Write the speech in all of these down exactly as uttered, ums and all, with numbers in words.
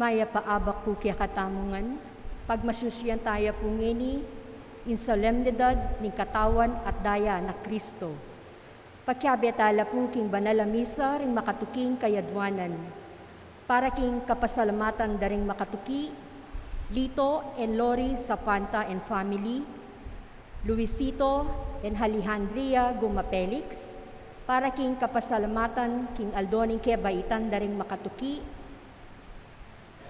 Mayap a abak pu kekatamu ngan, pagmasusyan taya pu ngeni ing solemnidad ning katawan at daya na Kristo. Pakiabe tala pu king banal a misa ring makatuking kayadwanan. Para king kapasalamatan da ring makatuki, Lito and Lori Sapanta and family, Luisito and Alejandria Guma Felix, para king kapasalamatan king aldo ning kebaitan da ring makatuki,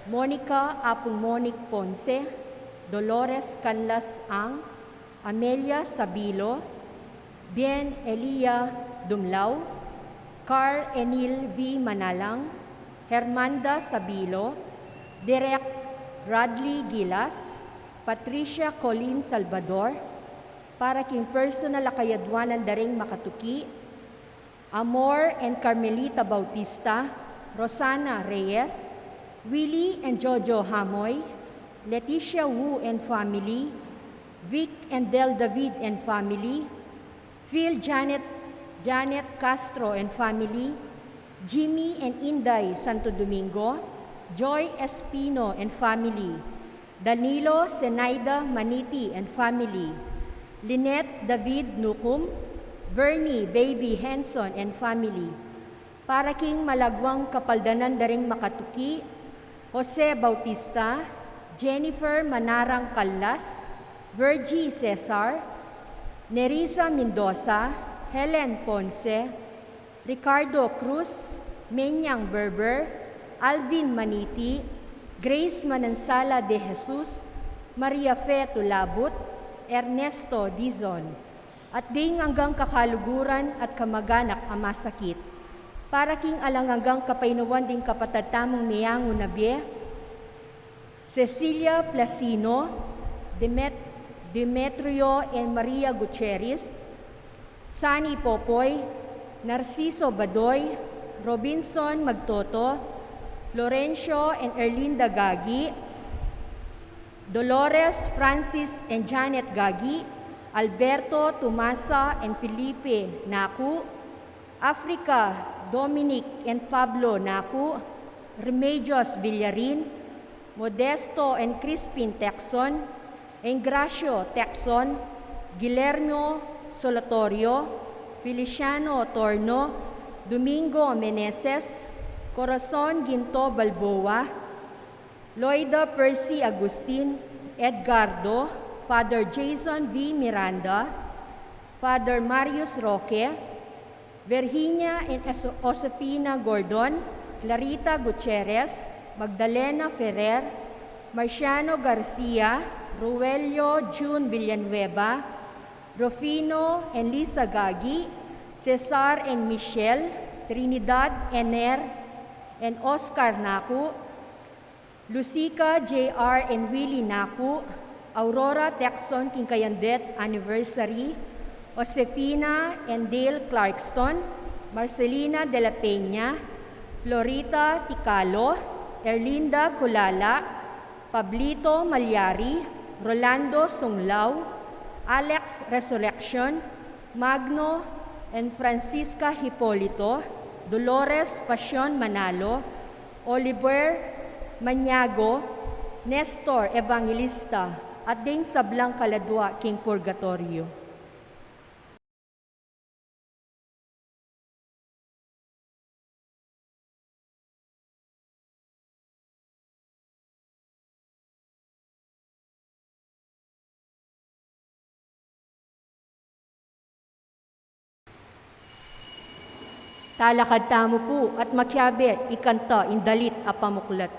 Monica Apung Monic Ponce, Dolores Canlas Ang, Amelia Sabilo, Bien Elia Dumlao, Carl Enil V Manalang, Hermanda Sabilo, Direk Radley Gilas, Patricia Colleen Salvador, para king personal a kayadwanan da ring makatuki, Amor and Carmelita Bautista, Rosana Reyes, Willie and Jojo Hamoy, Leticia Wu and family, Vic and Del David and family, Phil Janet, Janet Castro and family, Jimmy and Inday Santo Domingo, Joy Espino and family, Danilo Zenaida Maniti and family, Lynette David Nucum, Bernie Baby Henson and family, para king malagwang kapaldanan da ring makatuki, Jose Bautista, Jennifer Manarang Callas, Virgie Cesar, Nerissa Mendoza, Helen Ponce, Ricardo Cruz, Menyang Berber, Alvin Maniti, Grace Manansala de Jesus, Maria Fe Tulabut, Ernesto Dizon, at ding anggang kakaluguran at kamaganak a masakit. Para king alang anggang kapaynawan ding kapatad tamung meyangu na bie, Cecilia Plasino, Demet-, Demetrio and Maria Gutierrez, Sani Popoy, Narciso Badoy, Robinson Magtoto, Florencio and Erlinda Gagi, Dolores, Francis and Janet Gagi, Alberto, Tomasa and Felipe Naku, Africa, Dominic and Pablo Naku, Remedios Villarin, Modesto and Crispin Tecson, Engracio Tecson, Guillermo Solatorio, Feliciano Torno, Domingo Meneses, Corazon Ginto Balboa, Loida Percy Agustin, Edgardo, Father Jason V Miranda, Father Marius Roque, Virginia and Eso-, Josefina Gordon, Clarita Gutierrez, Magdalena Ferrer, Marciano Garcia, Ruelio June Villanueva, Rufino and Lisa Gagi, Cesar and Michelle, Trinidad Ener and Oscar Naku, Lucica J R and Willie Naku, Aurora Tecson king kayang death anniversary, Josefina and Dale Clarkston, Marcelina de la Peña, Florita Ticalo, Erlinda Culala, Pablito Malyari, Rolando Sunglao, Alex Resurrection, Magno and Francisca Hipolito, Dolores Pasion Manalo, Oliver Maniago, Nestor Evangelista, at ding sablang kaladwa king purgatoryo. Talakad tamu pu at makiabe ikanta ing dalit a pamuklat.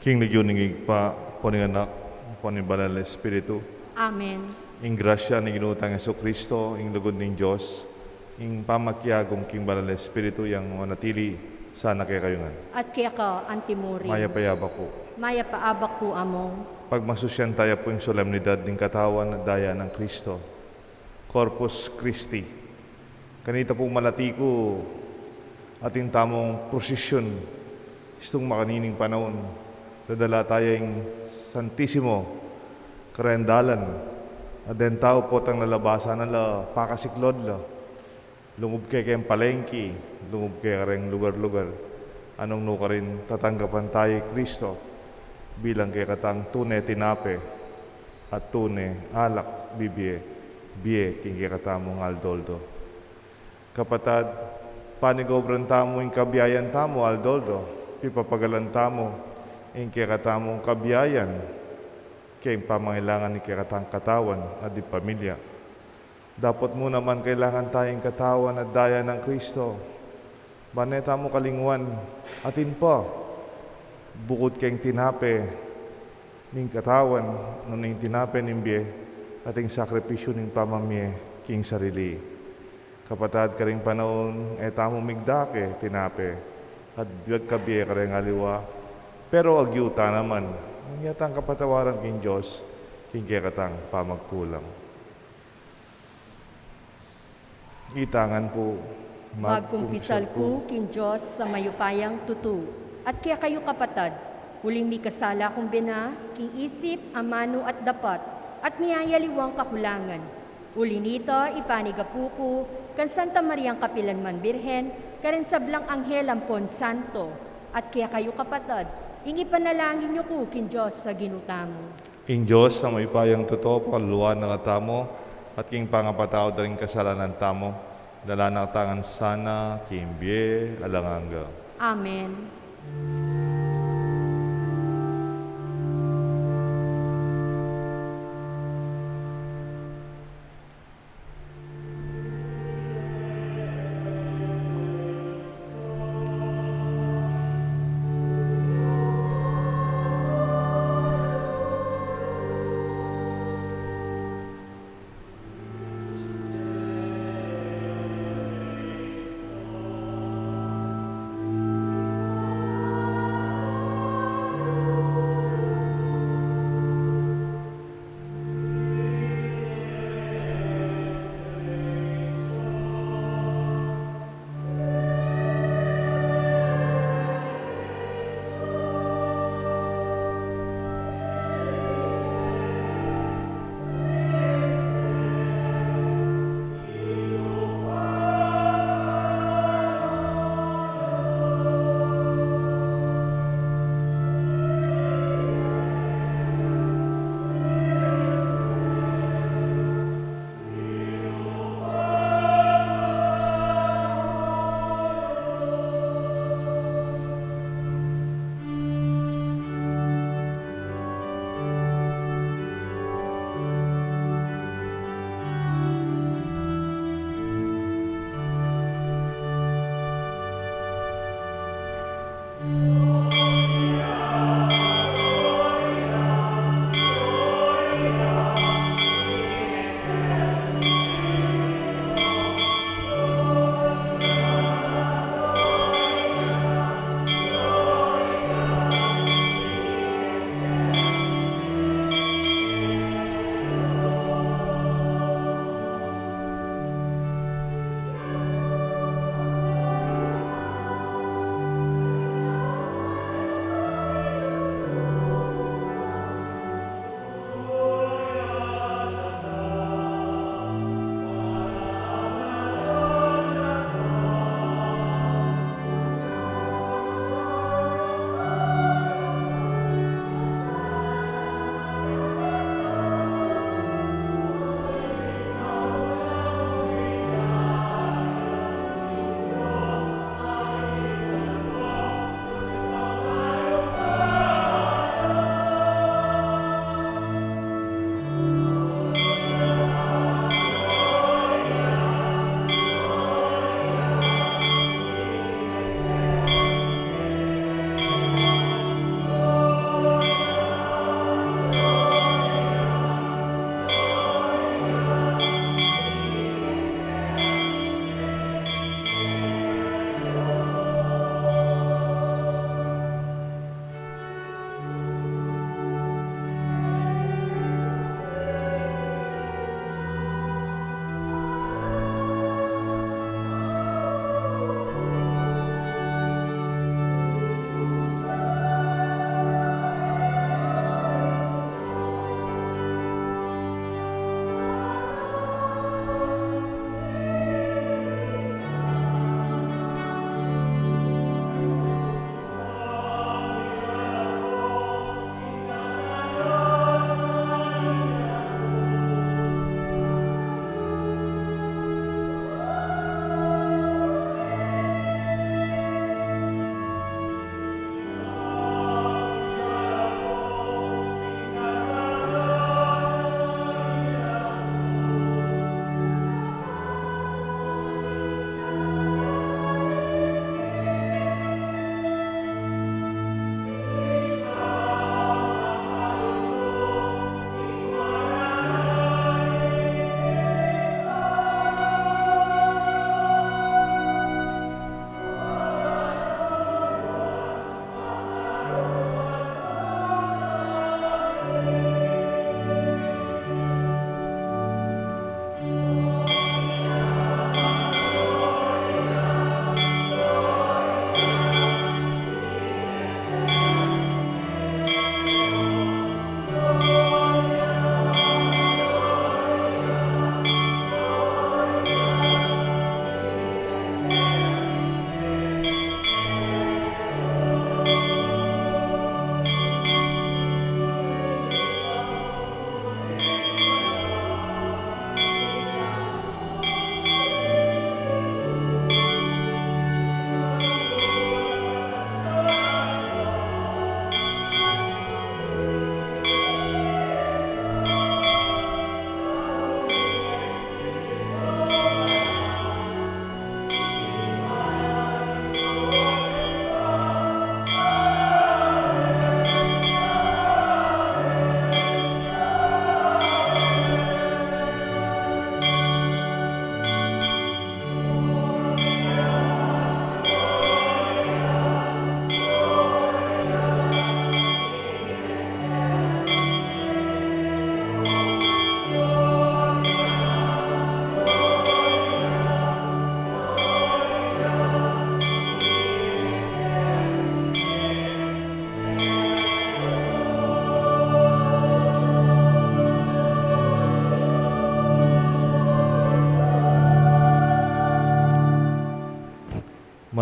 King lagyu ning Ibpa, ampo ning Anak, ampo ning Banal a Espiritu. Amen. Ing grasya ning Ginu tang Jesucristo, ing lugud ning Dios, ing pamakiagum king Banal a Espiritu, yang manatili sana kekayu ngan. At keka antimurin. Mayap a abak pu. Mayap a abak pu, Among. Pagmasusyan taya pu ing solemnidad ning katawan at daya nang Cristo, Corpus Christi. Kanita pu malati ku, atin tamung prosesyon, istung makanining panaun, dadala taya ing Santisimo kareng dalan, at deng tau potang lalabasan na la pakasiklod la, lungub ke keng palengki, lungub ke kareng lugar-lugar, nung nu karin tatanggapan taya i Cristo bilang kekatang tune tinape at tune alak bibie, bie king kekatamung aldo-aldo. Kapatad, panigobran tamu ing kabiayan tamu aldo-aldo, pipapagalan tamu ing kekatamung kabiayan king pamangailangan ning kekatang katawan at ding pamilya. Dapot mu naman kailangan taya ing katawan at daya nang Cristo, ban e tamu kalingwan, atin pa, bukud keng tinape ning katawan, nune ing tinape ning bie, ating sakripisyu ning pamamie king sarili. Kapatad, karing panaun e tamu migdake tinape at bie kabie kareng aliwa, pero agyu ta naman, ing yatang kapatawaran king Dios king kekatang pamagkulang. Itangan pu. Magkumpisal ku king Dios a mayupayang tutu, at kekayu kapatad, uling mikasala kung bina king isip, amanu at dapat, at miyayaliwang kakulangan. Uli nita, ipanigapu ku kang Santa Mariang kapilanman Birhen, kareng sablang anghel ampon santo, at kekayu kapatad, ing ipanalangin yu ku king Dios a Ginu tamu. Ing Dios a mayupayang tutu pakaluluan na katamu, at king pangapatawad da ring kasalanan tamu, dala na katamu ngan sana king bie alang angga. Amen.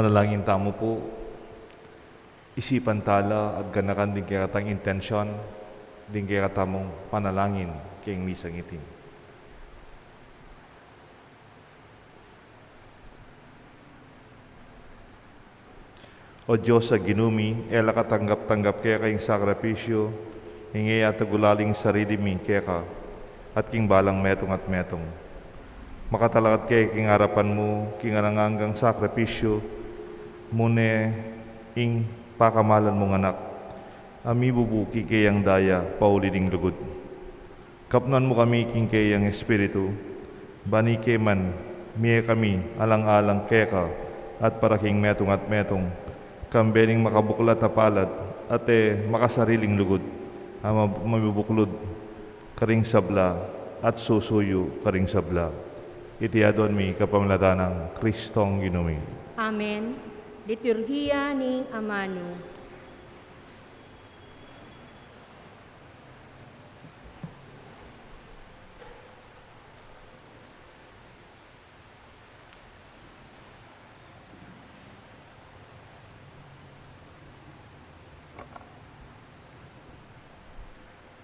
Panalangin tamu pu, isipan tala at ganakan ding kekatang intensyon, ding kekatamung panalangin keng misang iti. O Dios a Ginu mi, e la katanggap-tanggap keka ing sakripisyu ning e atagulal ing sarili mi keka at king balang metung at metung. Makatalakad ke king arapan mu king alang anggang sakripisyu, mune ing pakamalan mung Anak a mibubu king keyang daya pauli ning lugud. Kapnuan mu kami king keyang Espiritu, ban ike man mie kami alang-alang keka at para king metung at metung, kambe ning makabuklat a palad at e makasariling lugud a mab-, mabubuklud karing sabla at susuyu karing sabla. Iti aduan mi kapamilatan nang Kristong Ginu mi. Amen. Liturhiya ning Amanu.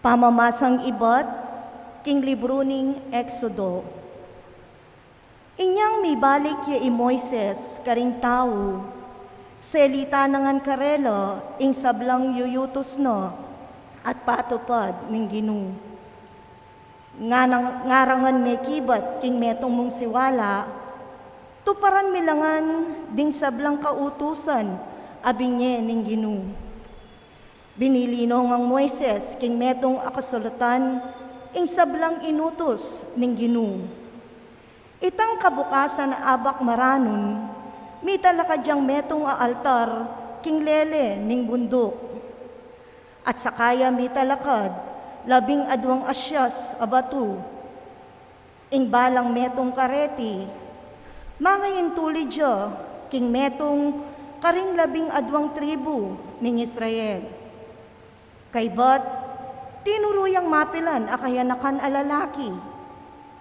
Pamamasang ibat king libru ning Exodo. Inyang mibalik ya i Moises karing tau, selita na ngan karela ing sablang yuyutus na at patupad ning Ginu. Nganang-, ngarangan mekibat king metung mung siwala, tuparan mi la ngan ding sablang kautusan a binie ning Ginu. Binili no ngang Moises king metung a kasulatan ing sablang inutus ning Ginu. Itang kabukasan a abak maranun, mitalakad yang metung a altar king lele ning bunduk. At saka ya mitalakad labing aduang asyas a batu, ing balang metung kareti, mangayintulid ya king metung karing labing aduang tribu ning Israel. Kaybat, tinuru yang mapilan a kayanakan a lalaki,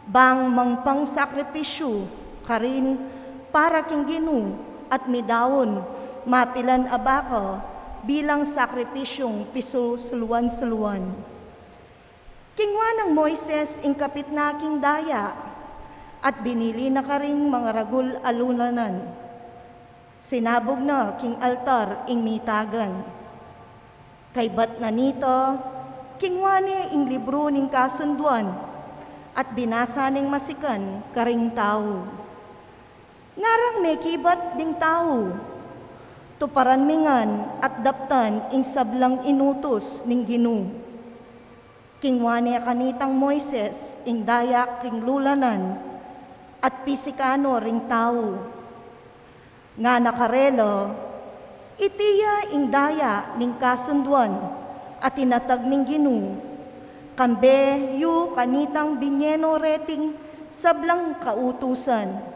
bang mangpangsakripisyu karin para king Ginu at midaun mapilan a baka bilang sakripisyung pisusuluan-suluan. Kingwa nang Moises ing kapit na king daya at binili na karing mangaragul a lulanan. Sinabug na king altar ing mitagan. Kaybat na nita, kingwa ne ing libru ning kasunduan at binasa neng masikan karing tau. Ngarang mekibat ding tau, tuparan mi ngan at daptan ing sablang inutus ning Ginu. Kingwa ne kanitang Moises ing daya king lulanan at pisikan no ring tau. Ngana karela, iti ya ing daya ning kasunduan a tinatag ning Ginu, kambe yu kanitang binie no reting sablang kautusan.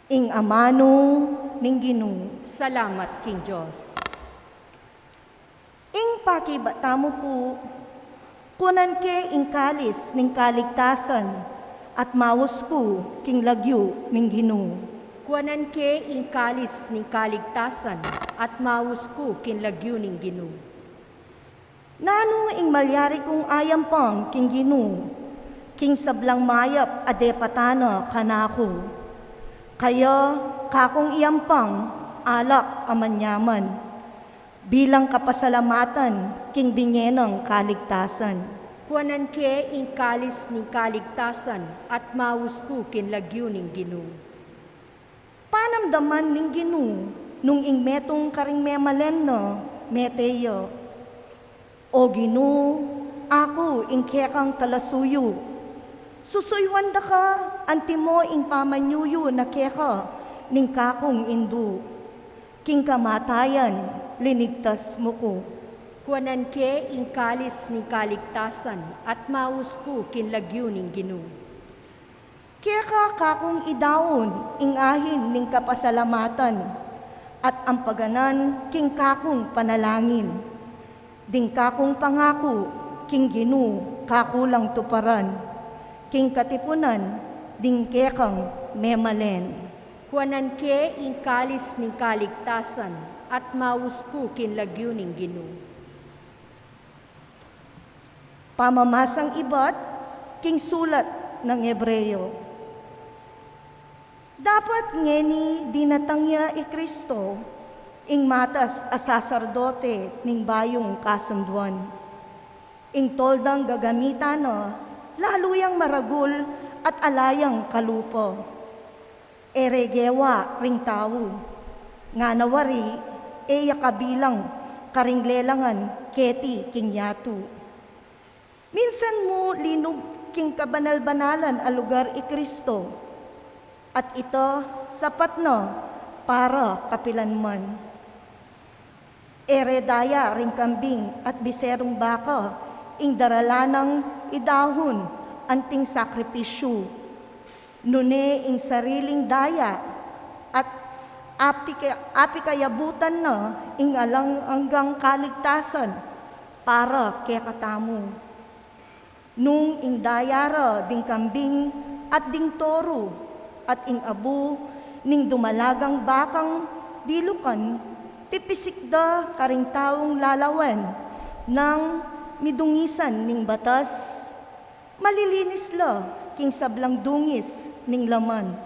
Ing amanu ning Ginu. Salamat king Dios. Ing pakibat tamu pu, kuanan ke ing kalis ning kaligtasan at maus ku king lagyu ning Ginu. Kuanan ke ing kalis ning kaligtasan at maus ku king lagyu ning Ginu. Nanu ing malyari kung ayampang king Ginu, king sablang mayap a depatan na kanaku? Kaya kakung iyampang alak a manyaman bilang kapasalamatan king binie nang kaligtasan. Kuanan ke ing kalis ning kaligtasan at maus ku king lagyu ning Ginu. Panamdaman ning Ginu nung ing metung karing memalen na mete ya. O Ginu, aku ing kekang talasuyu. Susuyuan da ka antimo ing pamanyuyu na keka ning kakung indu. King kamatayan linigtas mu ku. Kuanan ke ing kalis ning kaligtasan at maus ku king lagyu ning Ginu. Keka kakung idaun ing ahin ning kapasalamatan at ampaganan king kakung panalangin. Ding kakung pangaku king Ginu kaku lang tuparan king katipunan ding kekang memalen. Kuanan ke ing kalis ning kaligtasan at maus ku king lagyu ning Ginu. Pamamasang ibat king sulat ning Hebreo. Dapat ngeni dinatang ya i Kristo, ing matas a saserdote ning bayung kasunduan. Ing toldang gagamitan na lalu yang maragul at ala yang kalupa. E re gewa ring tau, ngana wari e ya kabilang karing lelangan keti king yatu. Minsan mu linub king kabanal-banalan a lugar i Kristo, at ita sapat na para kapilanman. E re daya ring kambing at biserung baka ing daralan nang idahun anting sakripisyu, nune ing sariling daya at apika-, apikayabutan na ing alang anggang kaligtasan para kekatamu. Nung ing daya ra ding kambing at ding toru at ing abu ning dumalagang bakang dilukan, pipisik da karing taung lalawen nang midungisan ning batas, malilinis la king sablang dungis ning laman.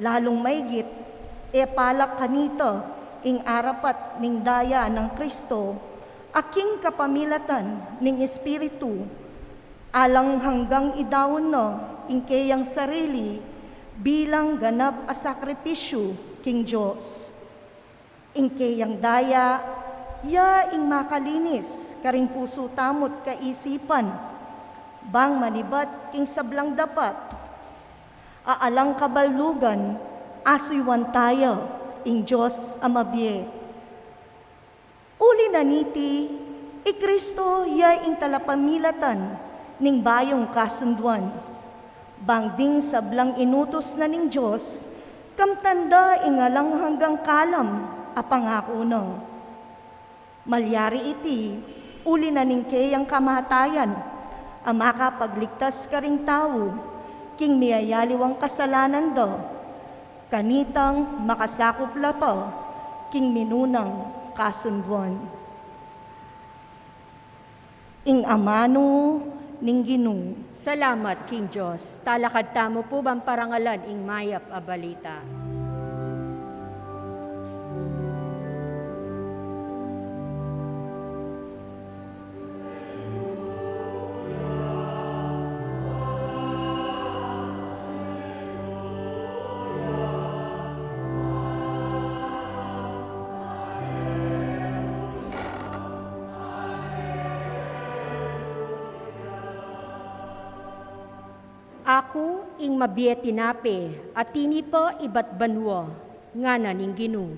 Lalung maigit, e pala kanita ing arapat ning daya nang Kristo a king kapamilatan ning Espiritu, alang anggang idaun na ing keyang sarili bilang ganap a sakripisyu king Dios. Ing keyang daya, ya ing makalinis karing pusu tamu't kaisipan, bang manibat king sablang dapat a alang kabalugan, asuyuan taya ing Dios a mabie. Uli na niti, i Kristo ya ing talapamilatan ning bayung kasunduan. Bang ding sablang inutus na ning Dios, kamtan da ing alang anggang kalam a pangaku na. Malyari iti, uli na ning keyang kamatayan a makapagligtas karing tau king miyayaliwang kasalanan da, kanitang makasakup la pa king minunang kasunduan. Ing amanu ning Ginu. Salamat king Dios. Talakad tamu pu ban parangalan ing mayap a balita. Aku ing mabie tinape a tinipa ibat banua, ngana ning Ginu.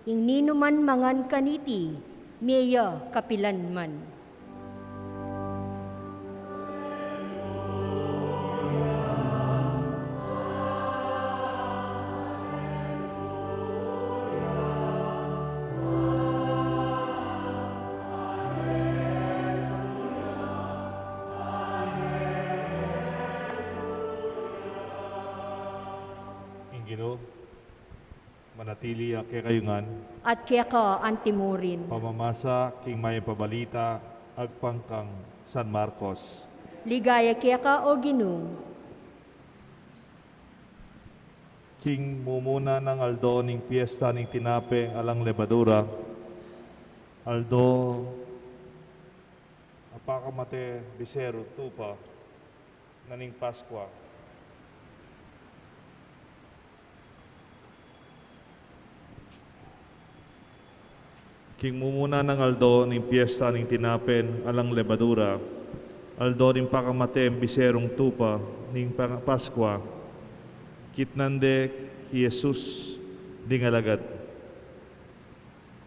Ing ninuman mangan kaniti, mie ya kapilanman. Ing Ginu manatili ya kekayu ngan. At keka antimurin. Pamamasa king mayap a balita agpang kang San Marcos. Ligaya keka, O Ginu. King mumuna nang aldo ning piesta ning tinapeng alang lebadura, aldo a pakamate biserung tupa na ning Paskua. King mumuna nang aldo ning piesta ning tinapen alang lebadura, aldo ning pakamate biserung tupa ning pa-, Paskua, kitnan de i Jesus ding alagad.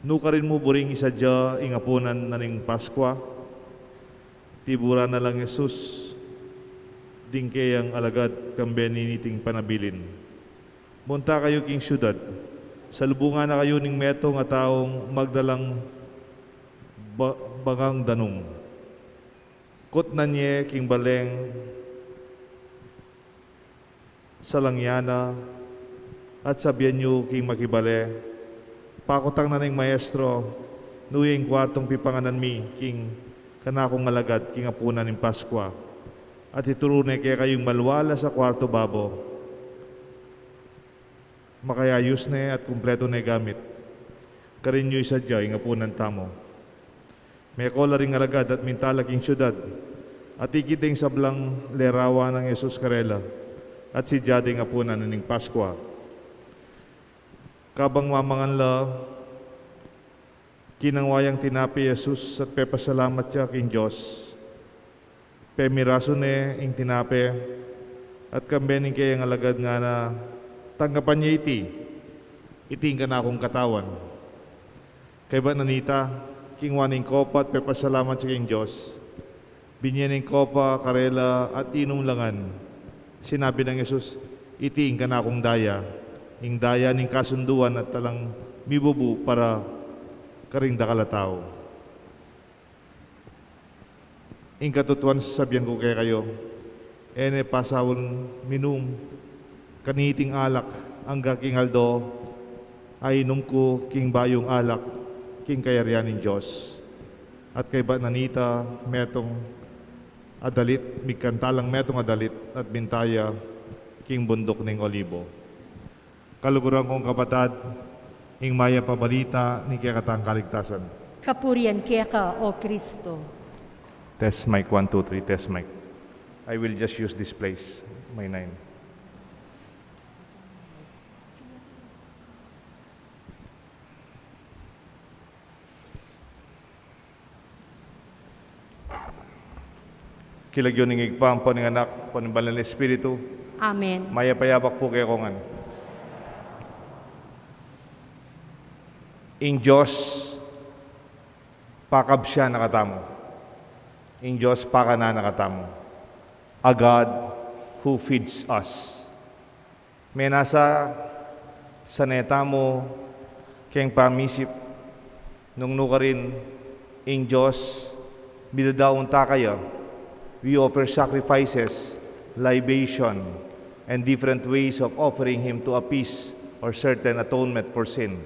Nukarin mu buring isadia ing apunan na ning Paskua? Tiburan na lang Jesus ding keyang alagad kambe niting panabilin. Munta kayu king siudad, salubungan na kayu ning metung a taung magdalang ba-, bangang danum. Kutnan ye king baleng salangyan na, At sabian yu king makibale, pakutang na ning maestro, nuya ing kuartung pipanganan mi king kanakung alagad king apunan ning Paskua. At ituru ne kekayu ing malualas a kuartu babo. Makayayus ne at kumpletu ne gamit. Karin yu isadya ing apunan tamu. Meko la ring alagad at minta la king siudad, at ikit deng sablang lerawan nang Jesus karela, at sidya deng apunan na ning Paskua. Kabang mamangan la, kinangwa yang tinape i Jesus at pepasalamat ya king Dios. Pemirasu ne ing tinape, at kambe ning keyang alagad ngana, "Tanggapan ye iti, iti ing kanakung katawan." Kaybat na nita, kinwa ne ing kopa at pepasalamat ya king Dios. Binye ne ing kopa karela at inum la ngan. Sinabi nang Jesus, "Iti ing kanakung daya, ing daya ning kasunduan at alang mibubu para karing dakal a tau." Ing katutuan sasabian ku kekayu, e ne pasaul minum kaniting alak angga king aldo a inum ku king bayung alak king kayarian ning Dios. At kaybat na nita, metung a dalit, migkanta lang metung a dalit at minta ya king bunduk ning Olibo. Kaluguran kung kapatad, ing mayap a balita ning kekatang kaligtasan. Kapurian keka, O Kristo. Test mic, one, two, three, test mic. I will just use this place, my nine. King lagyu ning Ibpa, ampo ning Anak, ampo ning Banal a Espiritu. Amen. Mayap a yabak pu kekongan. Ing Dios pakabsian na katamu. Ing Dios pakanan na katamu. A God who feeds us. Menasa sa ne tamu keng pamisip, nung nukarin ing Dios, midadaun ta kaya. We offer sacrifices, libation, and different ways of offering Him to appease or certain atonement for sin.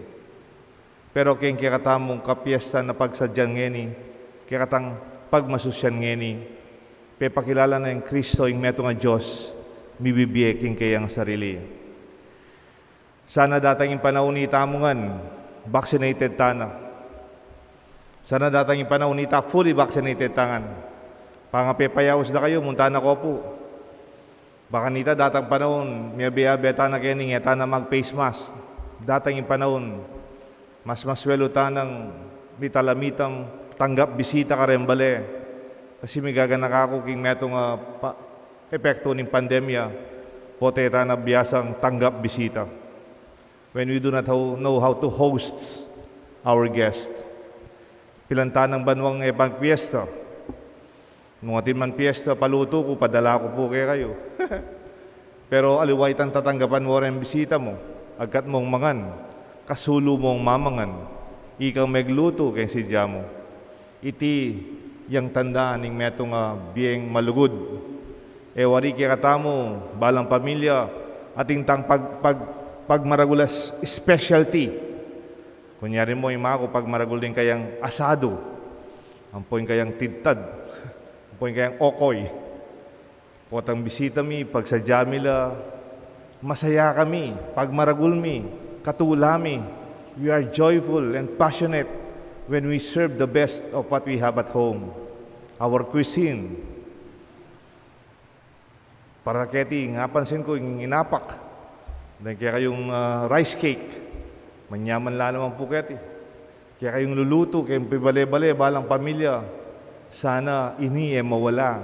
Pero keng kekatamung kapiestan a pagsadyan ngeni, kekatang pagmasusian ngeni, pepakilala na ing Kristo ing metung a Dios, mibibie king keyang sarili. Sana datang ing panaun itamu ngan, vaccinated tana. Sana datang ing panaun ita fully vaccinated ta ngan. Pangapepayaus da kayu, munta na ko pu. Baka nita datang panaun, miyabe-yabe tana keni, e tana mag-face mask. Datang ing panaun, mas maswelu tanang mitalamitam tanggap bisita kareng bale. Kasi migaganaka ku king metung a pa-, epektu ning pandemya, pote tana biasang tanggap bisita. When we do not ho-, know how to host our guest. Pilan tanang banwang e pang piesta. Nung atin man piesta, palutu ku, padala ku pu kekayu. Pero aliwa itang tatanggapan mo reng bisita mu, agkat mung mangan, kasulu mung mamangan, ikang meglutu keng sidya mu. Iti yang tanda ning metung a bieng malugud. E wari kekatamu, balang pamilya, atin tang pag-, pag-, pagmaragul a s-, specialty. Kunyari mu, ima ku, pagmaragul ning kayang asadu, ampo ing kayang tidtad, ampo ing kayang okoy. Potang bisita mi, pagsadya mi la, masaya kami, pagmaragul mi, katula mi. We are joyful and passionate when we serve the best of what we have at home. Our cuisine. Para keti, napansin ku, ing inapak. Deng kekayung, ah, rice cake. Manyaman la naman pu keti. Kekayung lulutu, keng pibale-bale, balang pamilya. Sana ini e mawala.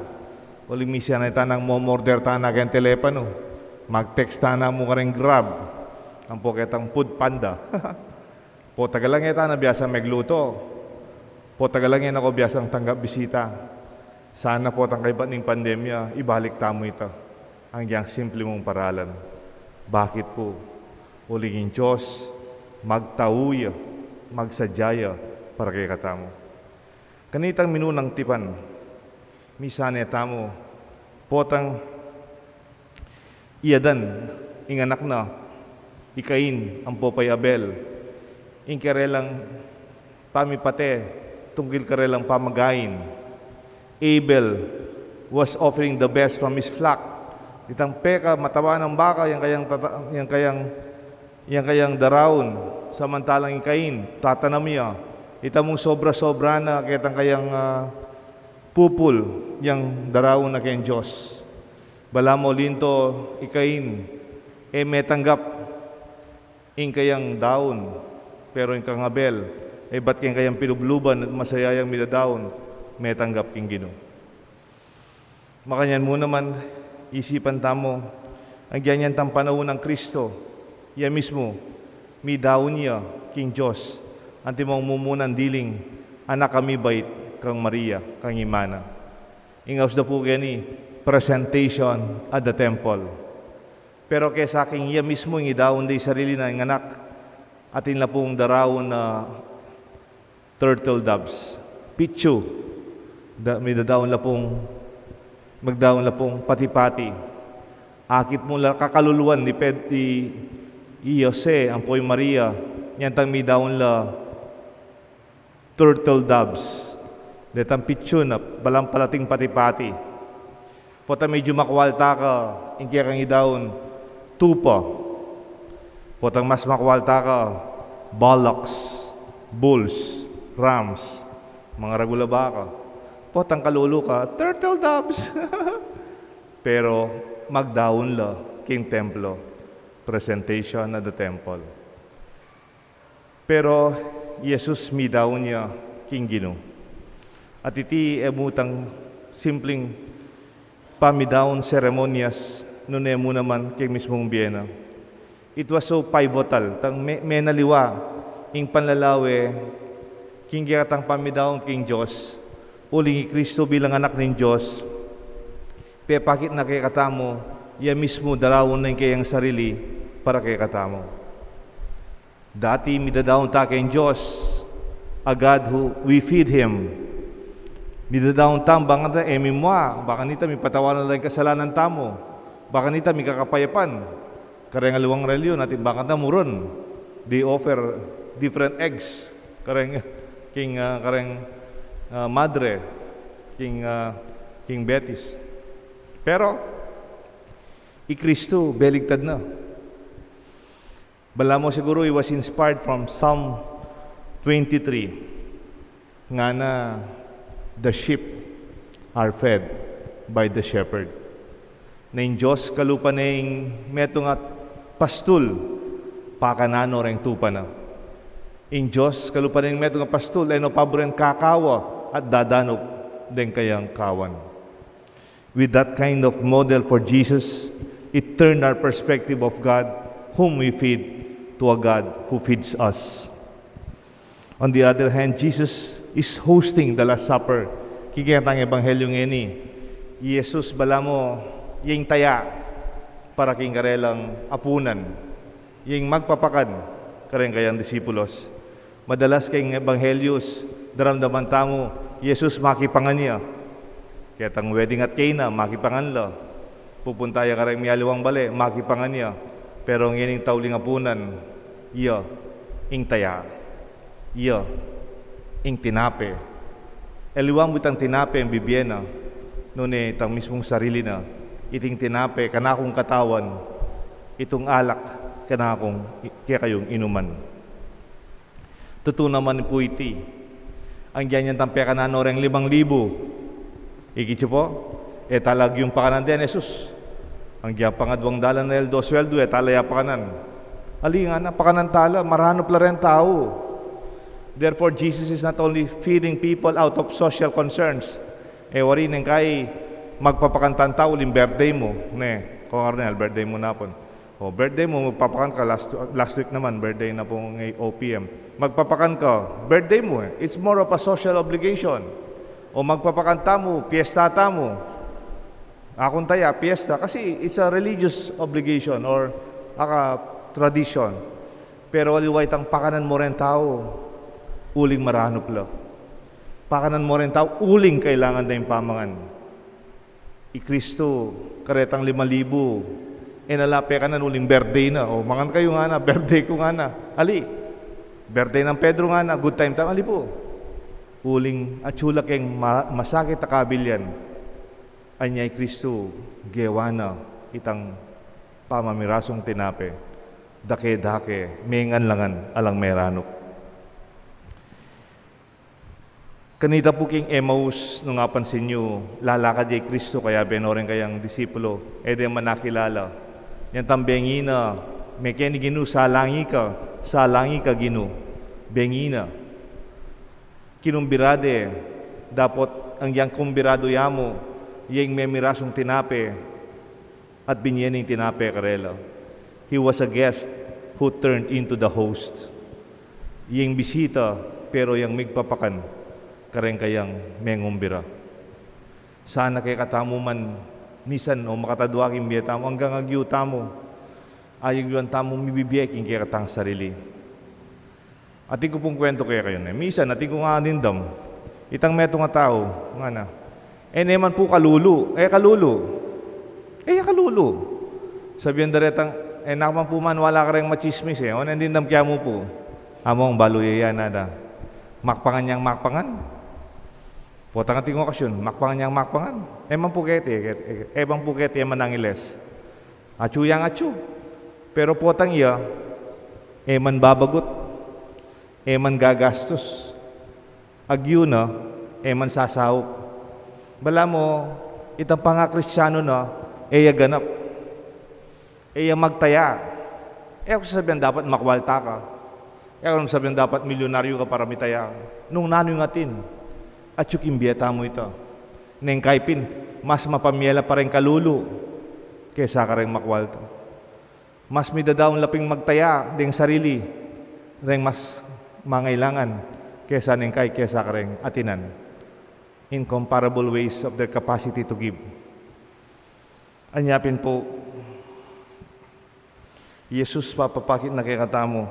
Uling misian e tanang momorder tana keng telepanu. Mag-text tana mu kareng Grab. Ampo ketang Food Panda. Potang e la tana biasang meglutu. Potang e la, naku, biasang tanggap bisita. Sana potang kaybat ning pandemya, ibalik tamu ita. Anggiyang simple mung paralan. Bakit pu? Uling ing Dios, magtau ya, magsadya ya, para kekatamu. Kanitang minunang tipan, misan e tamu, potang iyadan ing anak na, I Cain ampo pa i Abel, ing karelang pamipate tungkil karelang pamagain. Abel was offering the best from his flock. Itang pekamataba nang baka, yang kayang tata-, yang kayang, yang kayang daraun, samantalang i Cain, tatanam ya. Ita mung sobra-sobra na ketang kayang, ah, pupul, yang daraun na keng Dios. Balamu linto i Cain, e metanggap ing kayang daun, pero ing kang Abel, e bat keng kayang pilubluban at masaya yang midadaun, metanggap king Ginu. Makanyan mu naman, isipan tamu, agyang yan tang panaun nang Kristo, ya mismu, midaun ya king Dios, antimong mumunan diling anak a mibait kang Maria, kang ima na. Ing aus da pu keni, presentation at the temple. Pero kesa king iya mismu ing idaun da ing sarili na ing anak, atin la pung daraun na turtle doves. Pitsu, da, midadaun la pung, magdaun la pung pati-pati. Akit mu la kakaluluan ni Ped-, i, i Jose, ampo i Maria, nyantang midaun la turtle doves. Detang pitsu na, balang palating pati-pati. Potang medyu makwalta ka, ing kekang idaun, tupa. Potang mas makwalta ka, bullocks, bulls, rams, mga ragul a baka. Potang kalulu ka, turtle doves. Pero magdaun la king templo. Presentation at the temple. Pero i Jesus midaun ya king Ginu. At iti e mu tang simpling pamidaun seremonyas, nune mu naman king mismung bie na. It was so pivotal, tang me-, menaliwa ing panlalawe king kekatang pamidaun king Dios, uling i Kristo bilang anak ning Dios, pepakit na kekatamu, ya mismu daraun na ing kayang sarili para kekatamu. Dati midadaun ta keng Dios, a God who we feed Him. Midadaun ta, bang kanita e mimua, bang kanita mipatawaran da ing kasalanan tamu, bang kanita mikakapayapan. Kareng aliwang relihiyon atin, bang kanita murun, they offer different eggs. Kareng, king, ah, kareng, ah, madre, king, ah, king Betis. Pero i Kristu, beligtad na. Balamu siguru, he was inspired from Psalm twenty-three. Ngana, "The sheep are fed by the shepherd." Na ing Dios kalupa ne ing metung a pastul, pakanan no reng tupa na. Ing Dios kalupa ne ing metung a pastul, e no paburen kakawa at dadanup deng kayang kawan. With that kind of model for Jesus, it turned our perspective of God, whom we feed, to a God who feeds us. On the other hand, Jesus is hosting the Last Supper. King kekatang ebanghelyu ngeni, i Jesus balamu, ya ing taya para king karelang apunan, ya ing magpapakan kareng kayang disipulos. Madalas keng ebanghelyu, daramdaman tamu, i Jesus makipangan ya. Ketang wedding at Cana, makipangan la. Pupunta ya kareng mialiwang bale, makipangan ya. Pero ngening tauling apunan, iya ing taya. Iya ing tinape. Aliwa mu itang tinape ing bibie na, nune itang mismung sarili na, iting tinape, kanakung katawan, itung alak, kanakung i-, kekayung inuman. Tutu naman pu iti. Agyang yan tang pekanan no reng limang libu. Ikit yu pu, e tala agyung pakanan den Jesus. Agyang pangaduang dalan el dos sueldu, e tala ya pakanan. Ali ngana, pakanan tala, maranup la reng tau. Therefore, Jesus is not only feeding people out of social concerns. E wari neng kai magpapakan tang tau uling birthday mu, ne? Kung arnel, birthday mu napun. O, birthday mu, magpapakan ka last, last week naman, birthday na pu ngeni, O P M. Magpapakan ka, birthday mu, e. It's more of a social obligation. O, magpapakan tamu, piyesta tamu. Akung taya, piyesta, kasi it's a religious obligation or aka tradition. Pero aliwa itang pakanan mu reng tau, uling maranup la. Pakanan mu reng tau, uling kailangan da ing pamangan. I Kristu, karetang lima libu, E na la pekanan uling birthday na. O, mangan kayu ngana, birthday ku ngana. Ali, birthday nang Pedro ngana, good time tamu. Ali pu. Uling atsu la keng ma-, masakit a kabilyan. Anya i Kristu, gewa na itang pamamirasung tinape. Dake-dake, mengan la ngan, alang meranup. Kanita pu king Emmaus, nung apansin yu, lalakad ya i Kristu, kayabe no reng kayang disipulo, e de manakilala. Yan tang bengi na, mekeni Ginu, salangi ka, salangi ka Ginu, bengi na. Kinumbira de, dapot ing yang kumbiradu ya mu, yeng memirasung tinape, at binye ne ing tinape karela. He was a guest who turned into the host. Yeng bisita, pero yang migpapakan kareng kayang mengumbira. Sana kekatamu man, misan o makatadwa king bie tamu, anggang agyu tamu, ayugyuan tamu mibibie king kekatang sarili. Atin ku pung kwentu kekayu ne. Misan, atin ku nga dimdam. Itang metung a tau, ngana. E ne man pu kalulu. E kalulu. E ya kalulu. Sabian da retang, e naku man pu maniwala kareng matsismis e. O, neng dimdam ke mu pu. Among balu ya yan, ada. Makpangan yang makpangan. Potang atin kung okasyun, makpangan yang makpangan. E man pu keti, e, e, e man pu keti, e man nangiles. Atsu yang atsu. Pero potang iya, e man babagut, e man gagastus. Agyu na, e man sasaup. Balamu, itang pangakristianu na, e ya ganap. E ya magtaya. E ku sasabian dapat makwalta ka. E ku sasabian dapat milyunaryu ka para mitaya. Nung nanu ing atin, atsu king bie tamu ita. Neng kayi pin, mas mapamie la pa reng kalulu kesa kareng makwalta. Mas midadaun la ping magtaya deng sarili reng mas mangailangan kesa neng kayi kesa kareng atinan. Incomparable ways of their capacity to give. Anya pin pu, Jesus papapakit na kekatamu,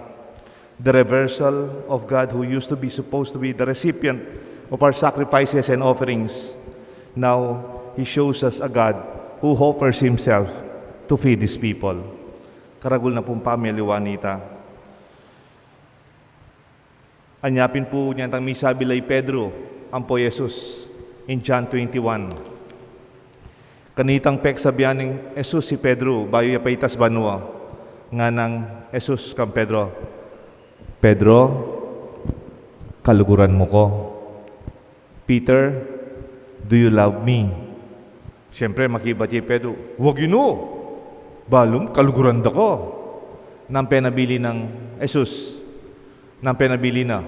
the reversal of God who used to be, supposed to be the recipient of our sacrifices and offerings. Now, He shows us a God who offers Himself to feed His people. Karagul na pung pamialiwa nita. Anya pin pu, nya tang misabi la i Pedro ampo Jesus in John twenty-one. Kanitang peksabian neng Jesus i Pedro bayu ya paitas banua. Nganang Jesus kang Pedro, "Pedro, kaluguran mu ku? Peter, do you love me?" Siyempre, makibat ya i Pedro, "Wa, Ginu! Balu mu, kaluguran da ka." Nanu pu ing binili nang Jesus? Nanu pu ing binili na?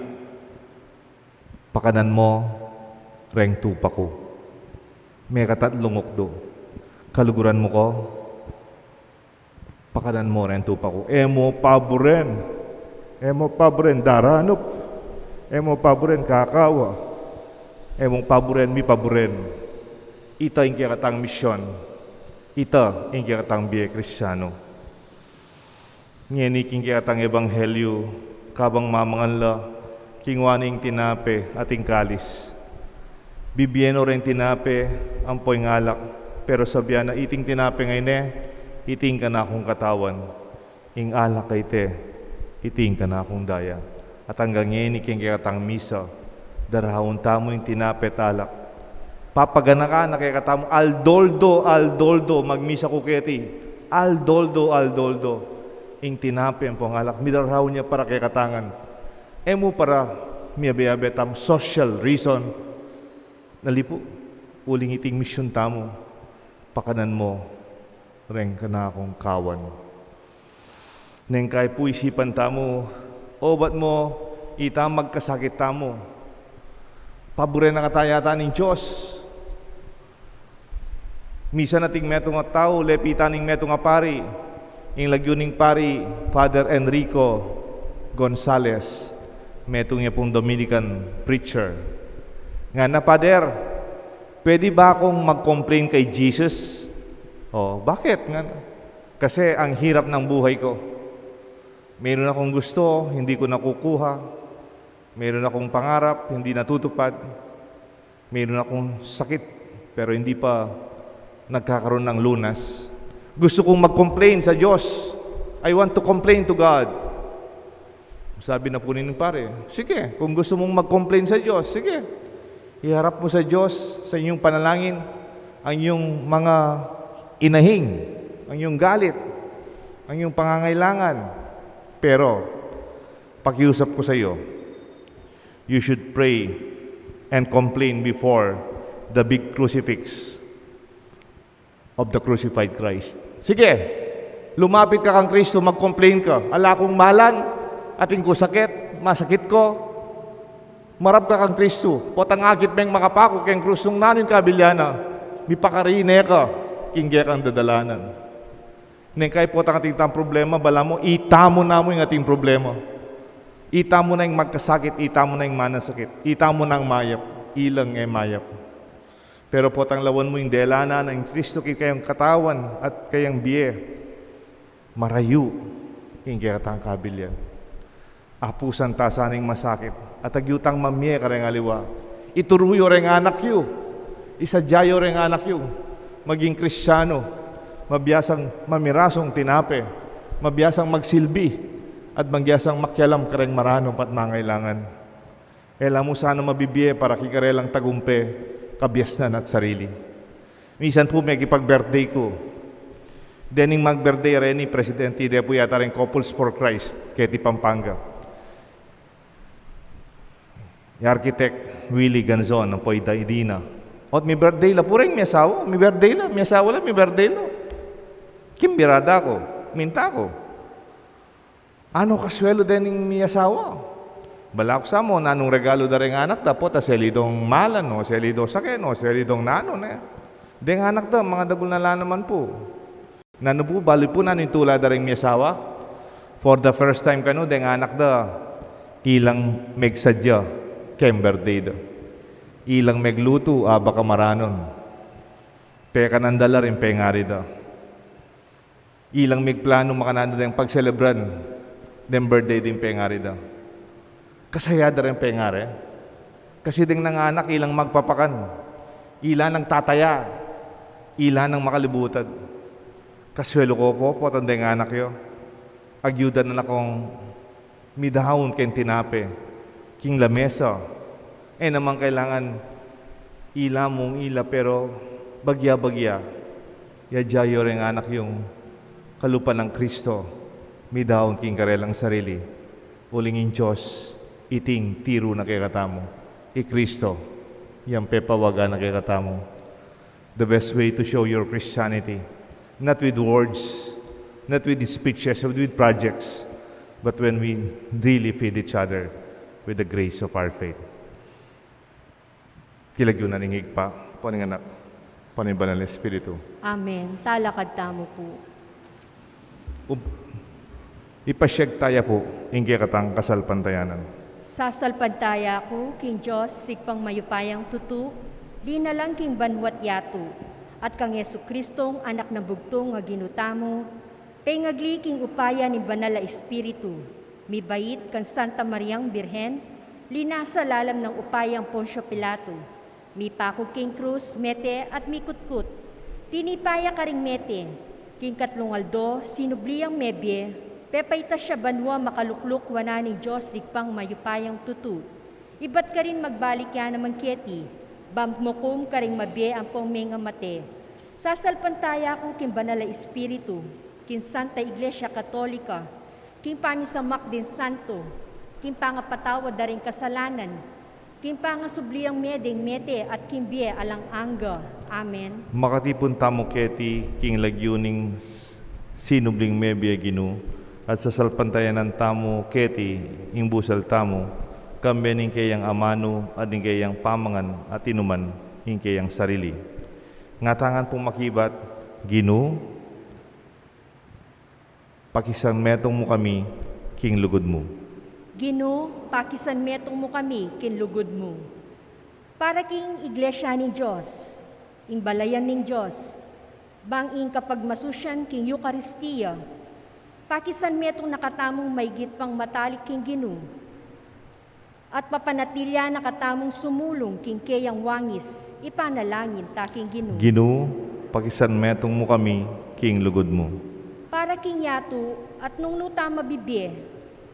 "Pakanan mu reng tupa ku." Mekatatlung ukdu. "Kaluguran mu ku? Pakanan mu reng tupa ku." E mu paburen. E mu paburen daranup. E mu paburen kakawa. E mu paburen mipaburen. Ita ing kekatang misyon. Ita ing kekatang bie Kristiano. Ngeni king kekatang ebanghelyu, kabang mamangan la, kingwa ne ing tinape at ing kalis. Bibie no reng tinape ampo ing alak, pero sabian na, "Iting tinape ngeni, iti ing kanakung katawan. Ing alak a iti, iti ing kanakung daya." At anggang ngeni king kekatang misa, daraun tamu ing tinape at alak. Papaganakan na kekatamu, aldo-aldo, aldo-aldo, magmisa ku keti. Aldo-aldo, aldo-aldo. Ing tinape ampo ing alak, midaraun ya para kekatang ngan. E mu para miyabe-yabe tamu social reason. Ali pu, uling iting misyon tamu, pakanan mu reng kanakung kawan. Neng kayi pu isipan tamu, obat mu, ita magkasakit tamu. Paburen na kata yata ning Dios. Misan ating metung a tau, lepitan ning metung a pari. Ing lagyu ning pari, Father Enrico Gonzalez, metung ya pung Dominican preacher. Ngana, "Father, pwede ba akong mag-complain kay Jesus?" "O, bakit?" Ngana. "Kasi ang hirap ng buhay ko. Meron akong gusto, hindi ko nakukuha. Meron akong pangarap, hindi natutupad. Meron akong sakit, pero hindi pa nagkakaroon ng lunas. Gusto kong mag-complain sa Diyos. I want to complain to God. Sabi na po ni pare, "Sige, kung gusto mong mag-complain sa Diyos, sige. Iharap mo sa Diyos sa inyong panalangin ang inyong mga inahing, ang inyong galit, ang inyong pangangailangan. Pero, pakiusap ko sa iyo, you should pray and complain before the big crucifix of the crucified Christ." Sige, lumapit ka kang Kristo, mag-complain ka. "Ala kung malan, atin ku sakit, masakit ku." Marap ka kang Kristo, potang akit meng makapaku keng krus nung nanu ing kabilyan na, mipakari ne ka king kekang dadalanan. Neng kay potang atin tang problema, balamu, itamu na mu ing atin problema. Itamu na ing magkasakit, itamu na ing manasakit, itamu na ing mayap, ilang e mayap. Pero potang lawan mu ing delanan nang Kristo king kayang katawan at kayang bie, marayu king kekatang kabilyan. Apusan ta sana ing masakit at agyu tang mamie kareng aliwa. Ituru yu reng anak yu, isadya yu reng anak yu maging Kristiano, mabiasang mamirasung tinape, mabiasang magsilbi, at mabiasang makialam kareng maranup at mangailangan. E la mu sana mabibie para king karelang tagumpe, kabiasnan at sarili. Minsan pu, mekipag-birthday ku. Dening mag-birthday reni, presidente de pu yata reng Couples for Christ keti Pampanga, i Architect Willie Ganzon, ampo i Dina. Ot mi-birthday la pu reng mi asawa, mi-birthday la, mi asawa la, mi-birthday la. King birada ku, minta ku, "Nanu kasuelu dening mi asawa?" Balaku sa mu nanung regalu da reng anak da, pota seli dong malan, o seli dong sake, o seli dong nanu ne. Deng anak da, mangadagul na la naman pu. Nanu pu, balu pu nanu ing tula da reng mi asawa? For the first time kanu, deng anak da, ilang megsadya keng birthday da. Ilang meglutu, abak a maranun. Pekanan da la ring pengari da. Ilang megplanu makananu deng pagselebran deng birthday ding pengari da. Kasaya da ring pengari. Kasi deng nanganak, ilang magpapakan, ila nang tataya, ila nang makalibutad. Kasuelu ko pu, potang deng anak yu, agyu da na kung midaun keng tinape king lamesa. E naman kailangan ila mung ila, pero bagya-bagya, yadya yu reng anak yung kalupa nang Kristo, midaun king karelang sarili. Uling ing Dios, iti ing tiru na kekatamu, i Kristo, yang pepawagan na kekatamu. The best way to show your Christianity, not with words, not with speeches, not with projects, but when we really feed each other with the grace of our faith. King lagyu na ning Ibpa, ampo ning Anak, ampo ning Banal a Espiritu. Amen. Talakad tamu pu. Ub-, ipasiag taya pu ing kekatang kasalpantayanan. Sasalpantaya ku king Dios, Ibpang mayupayang tutu, linalang king banua't yatu, at kang Jesucristong Anak nang bugtung a Ginu tamu, pengagli king upaya ning Banal a Espiritu, mibait kang Santa Mariang Birhen, linasa lalam nang upayang Poncio Pilato, mipaku king krus, mete at mikutkut. Tinipa ya karing mete, king katlung aldo sinubli yang mebie, pepaitas ya banua makalukluk wanan ning Dios Ibpang mayupayang tutu. Ibat karin magbalik ya naman keti, ban mukum karing mabie ampong menga mate. Sasalpantaya ku king Banal a Espiritu, king Santa Iglesia Katolika, king pamisamak ding santo, king pangapatawad da ring kasalanan, king pangasubli yang mie ding mete at king bie alang angga. Amen. Makatipun tamu keti king lagyu ning sinubling mebie, Ginu, at sasalpantayanan tamu keti ing busal tamu, kambe ning keyang amanu at ning keyang pamangan at inuman ing keyang sarili. Ngatangan pung makibat, Ginu, pakisanmetung mu kami king lugud mu. Ginu, pakisanmetung mu kami king lugud mu. Para king Iglesia ning Dios, ing balayan ning Dios, bang ing kapagmasusian king Eukaristia, pakisanmetung na katamung maigit pang matalik king Ginu. At papanatilian na katamung sumulung king keyang wangis, ipanalangin ta king Ginu. Ginu, pakisanmetung mu kami king lugud mu. Para king yatu at nung nu ta mabibie,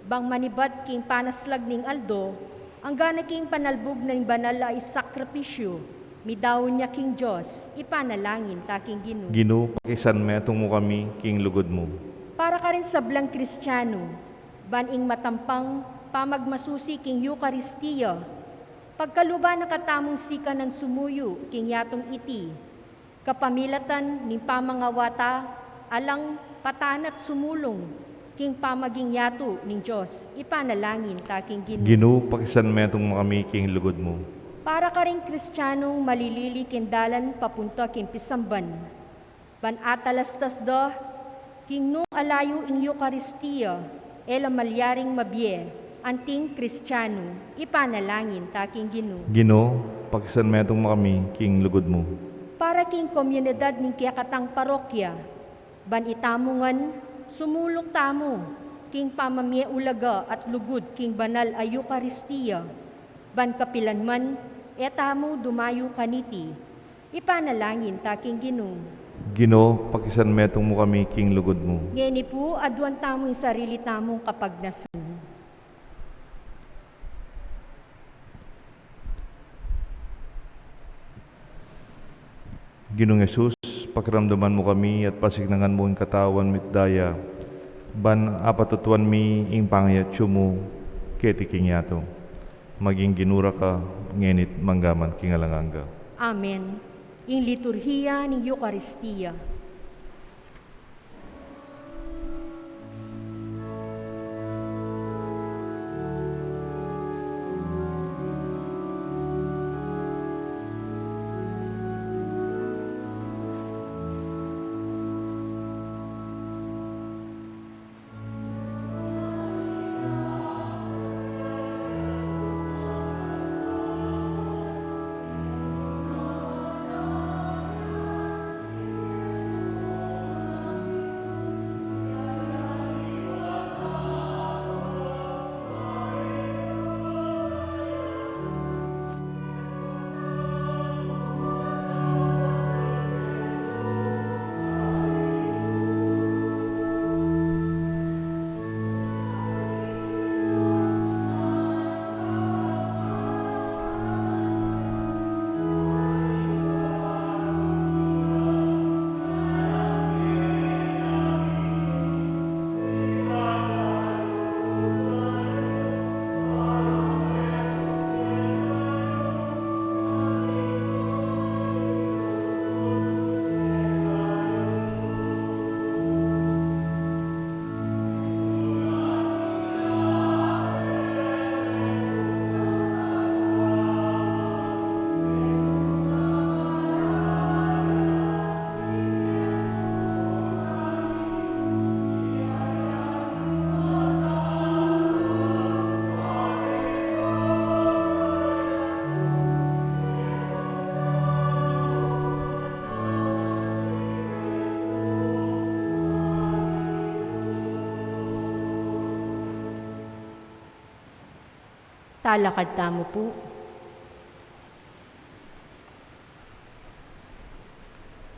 bang manibat king panaslag ning aldo, anggana king panalbug ning banal a isakripisyu, midaun ya king Dios, ipanalangin ta king Ginu. Ginu, pakisanmetung mu kami king lugud mu. Para karing sablang Kristianu, ban ing matampang pamagmasusi king Eukaristia, pagkaluban na katamung sikanan sumuyu king yatung iti, kapamilatan ning pamangawata, alang patanat sumulung king pamaging yatu ning Dios, ipanalangin ta king Ginu. Ginu, pakisanmetung mu kami king lugud mu. Para karing Kristianung malilili king dalan papunta king pisamban, ban atalastas da king nung alayu ing Eukaristia, e la malyaring mabie anting Kristianu, ipanalangin ta king Ginu. Ginu, pakisanmetung mu kami king lugud mu. Para king komunidad ning kekatang parokya, ban itamu ngan sumulung tamu king pamamie ulaga at lugud king banal a Eukaristia, ban kapilan man e tamu dumayu kaniti, ipanalangin ta king Ginu. Ginu, pakisanmetung mu kami king lugud mu. Ngeni pu, aduan tamu ing sarili tamung kapagnasan. Ginung Jesus, pakiramdaman mu kami at pasiknangan mu ing katawan mi't daya, ban apatutuan mi ing pangayatsu mu keti king yatu. Maging Ginu ra ka, ngeni't manggaman king alang angga. Amen. Ing liturhiya ning Eukaristia. Talakad tamu pu.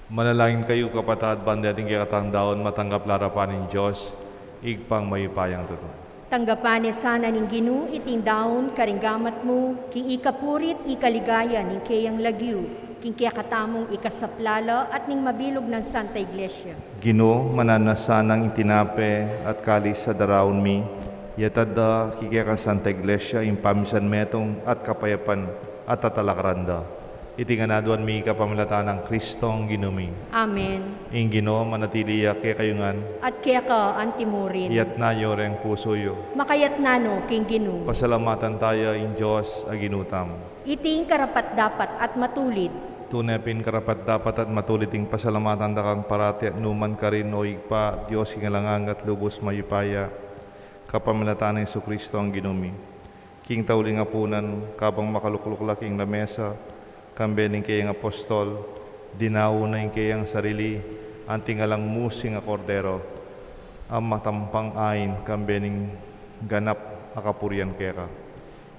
Manalangin kayu, kapatad, ban deting kekatang daun matanggap la ring arapan ning Dios, Ibpang mayupayang tutu. Tanggapan ne sana ning Ginu iting daun karing gamat mu, king ikapuri't ikaligaya ning keyang lagyu, king kekatamung ikasaplala at ning mabilug nang Santa Iglesia. Ginu, mananu na sanang ing tinape at kalis a daraun mi, yatad da king kekang Santa Iglesia ing pamisan metung at kapayapan at tatalakaran da. Iti ngan aduan mi kapamilatan nang Kristong Ginu mi. Amen. Ing Ginu manatili ya kekayu ngan. At keka antimurin. Iyatas yu reng pusu yu. Makayatas no king Ginu. Pasalamatan taya ing Dios a Ginu tamu. Iti ing karapat-dapat at matulid. Tune pin karapat-dapat at matulid ing pasalamatan da kang parati at nukaman karin, o Ibpa, Dios king alang angga at lubus mayupaya, kapamilatan nang Jesucristo a Ginu mi. King tauling apunan, kabang makalukluk la king lamesa, kambe ning keyang apostol, dinaun na ing keyang sarili, anting alang musing a kordero, a matampang ain, kambe ning ganap a kapurian keka.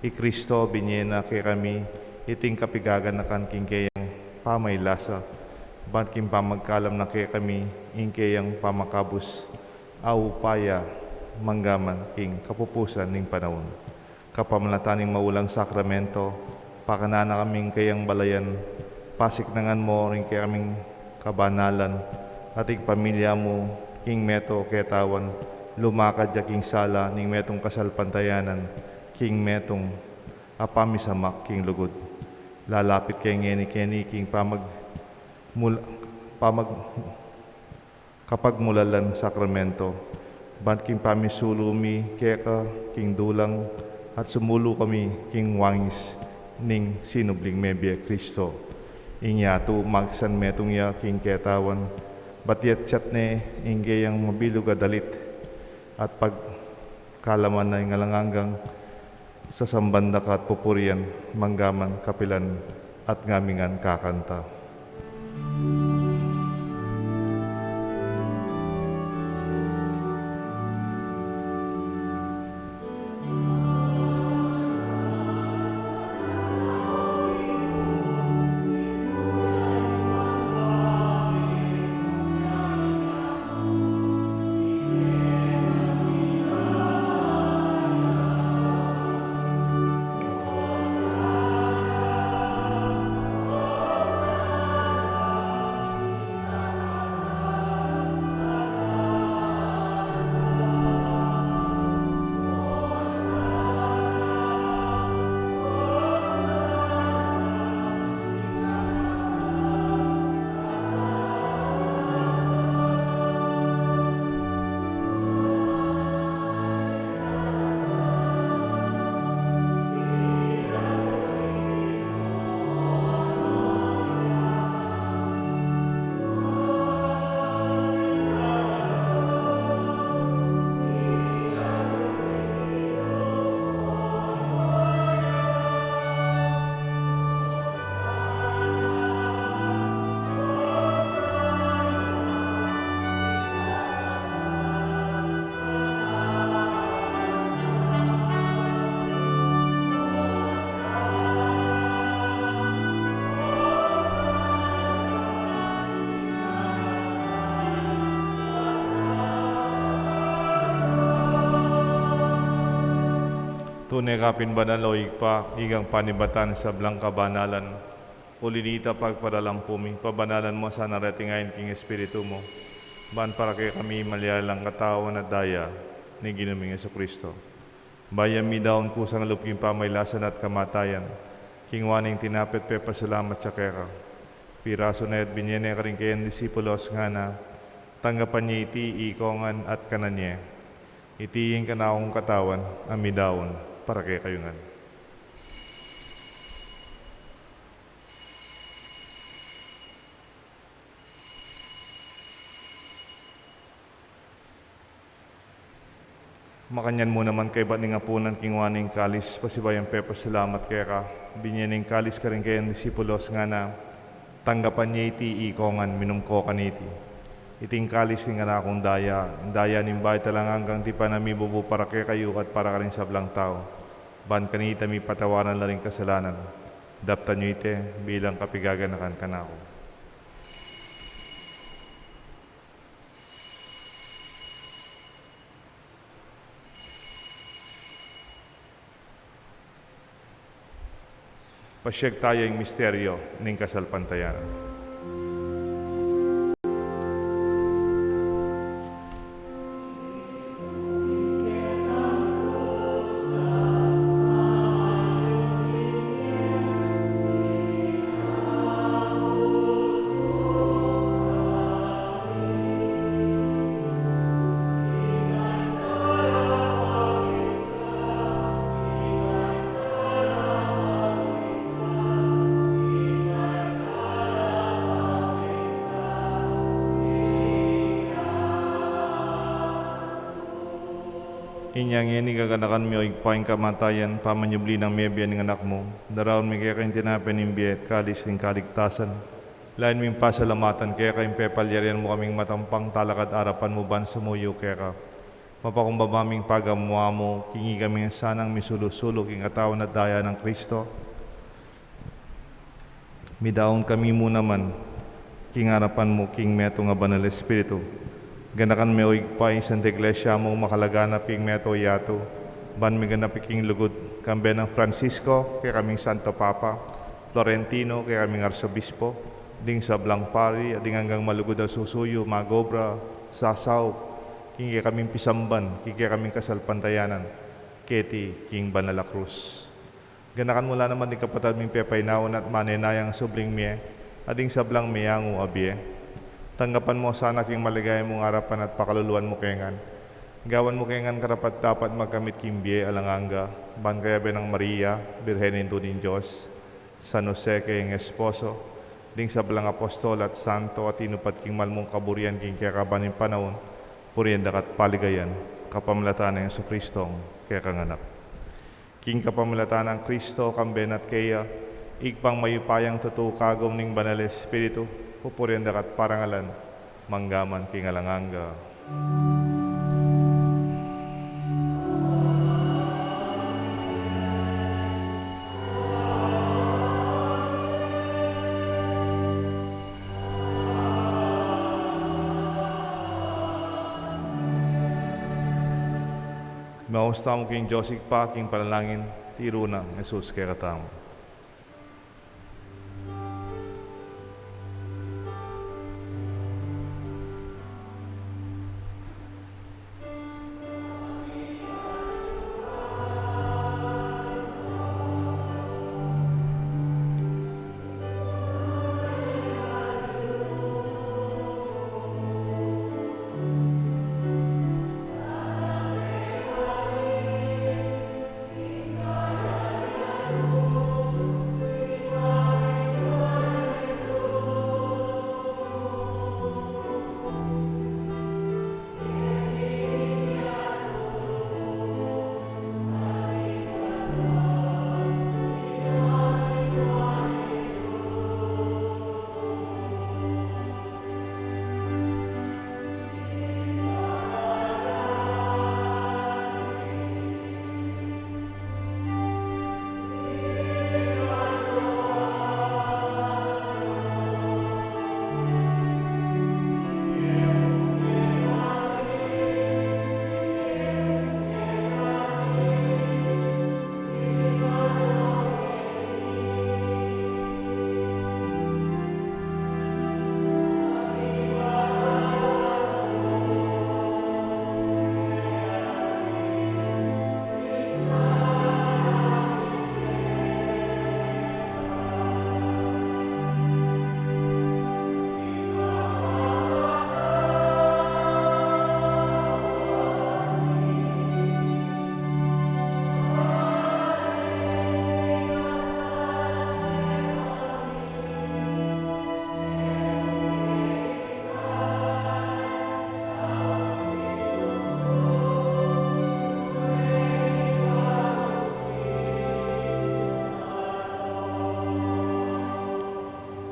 I Kristo, binie na kekami iting kapigaganakan king keyang pamaylasa, Ban king pamagkalam na kekami ing keyang pamakabus, a upaya manggaman king kapupusan ning panaun. Kapamilatan ning maulang sakramento, pakanan na kaming keyang balayan, pasiknangan mo ring kekaming kabanalan, at ing pamilya mu king metung ketawan, lumakad ya king sala ning metung kasalpantayanan, king metung a pamisamak king lugud. Lalapit ke ngeni keni king pamag-, mul-, pamag-, kapagmulalan sakramento, ban king pamisulu mi keka king dulang, at sumulu kami king wangis ning sinubling mebie Kristo. Ing yatu magsan metung ya king ketawan, bat yatsat ne ing keyang mabilug a dalit, at pagkalaman na ing alang anggang sasamban da ka at pupurian, manggaman kapilan at ngamingan kakanta. Tune ka pin banal, o Ibpa, ikang panibatan ning sablang kabanalan. Uli na nita, pagparalampu mi, pabanalan mu sana reting ain king Espiritu mu, ban para kekami malyari lang katawan at daya ning Ginu ming Jesucristo. Bayu mi daun kusang lub king pamailasan at kamatayan, kingwa ne ing tinape at pepasalamat ya keka, pirasu ne at binie ne karing keyang disipulos, ngana: Tanggapan ye iti ikongan at kanan ye. Iti ing kanakung katawan a midaun para kekayu ngan. Makanyan mu naman kaybat ning apunan, kingwa ne ing kalis, pasibayu yang pepasalamat keka, binie ne ing kalis karing keyang disipulos, ngana: Tanggapan ye iti ikongan, minum ko kaniti. Iti ing kalis ning kanakung daya, ing daya ning bayu at alang anggang tipan a mibubu para kekayu at para karing sablang tau, ban kanita mipatawaran la ring kasalanan. Daptan yu iti bilang kapaganakan kanaku. Pasiag taya ing misteryo ning kasalpantayanan. Inya ngeni gaganakan mi, o Ibpa, ing kamatayan, pamanyubli nang mebie ning Anak mu. Daraun mi keka ing tinape ning bie at kalis ning kaligtasan. Lalu ming pasalamatan keka ing pepalyarian mu kaming matampang talakad arapan mu ban sumuyu keka. Mapakumbaba ming pagamu-amu, king ikami sanang misulu-sulu king katawan at daya nang Kristo, midaun kami mu naman King arapan mu king metung a Banal Espiritu, ganakan me, o Ibpa, ing Santa Iglesia mung makalaganap king meto yatu, ban miganap ya king lugud, kambe nang Francisco, kekaming Santo Papa, Florentino, kekaming Arsobispo, ding sablang pari, at ding anggang malugud a susuyu, magobra, sasaup, king kekaming pisamban, king kekaming kasalpantayanan, keti king banal a krus. Ganakan mu la naman ding kapatad ming pepainawa at manenayang subling mie, at ding sablang meyangu a bie. Tanggapan mu sana king maligaya mung arapan at pakaluluan mu ke ngan. Gawan mu ke ngan karapat-dapat magkamit king bie alang angga, ban kayabe nang Maria, Birhen Indu ning Dios, San Jose kayang esposo, ding sablang apostol at santo a tinupad king mal mung kaburian king kekaban ning panaun, purian da ka at paligayan, kapamilatan nang Jesucristong kekang Anak. King kapamilatan nang Kristo, kambe na at keya, Ibpang mayupayang tutu, kagum ning Banal Espiritu, pupurian da ka at parangalan, mangga man king alang angga. Maus tamu king Dios Ibpa, king panalangin, tiru nang Jesus kekatamu.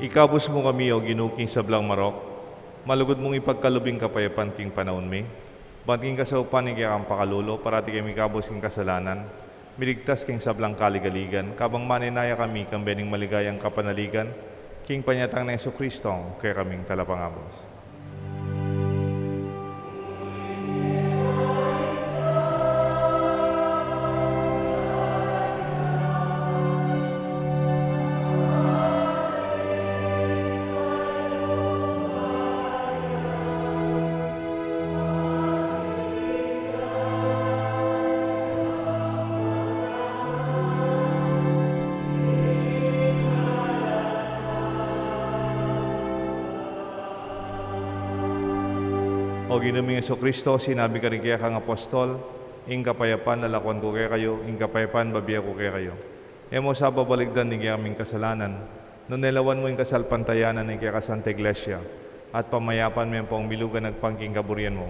Ikabus mu kami, O Ginu, king sablang marok, malugud mung ipagkalub ing kapayapan king panaun mi, ban king kasaupan ning kekang pakalulu, parati kami ikabus king kasalanan, miligtas king sablang kaligaligan, kabang manenaya kami kambe ning maligayang kapanaligan, king panyatang nang Jesucristo, kekaming Talapangabus. O Ginu ming Jesucristo, sinabi mu karing kekang apostol, "Ing kapayapan lakuan ku kekayu, ing kapayapan bibie ku kekayu." E mu sa babaligdan ding kekaming kasalanan, nune lawan mu ing kasalpantayanan ning kekang Santa Iglesia, at pamayapan me ampong milugan agpang king kaburian mu,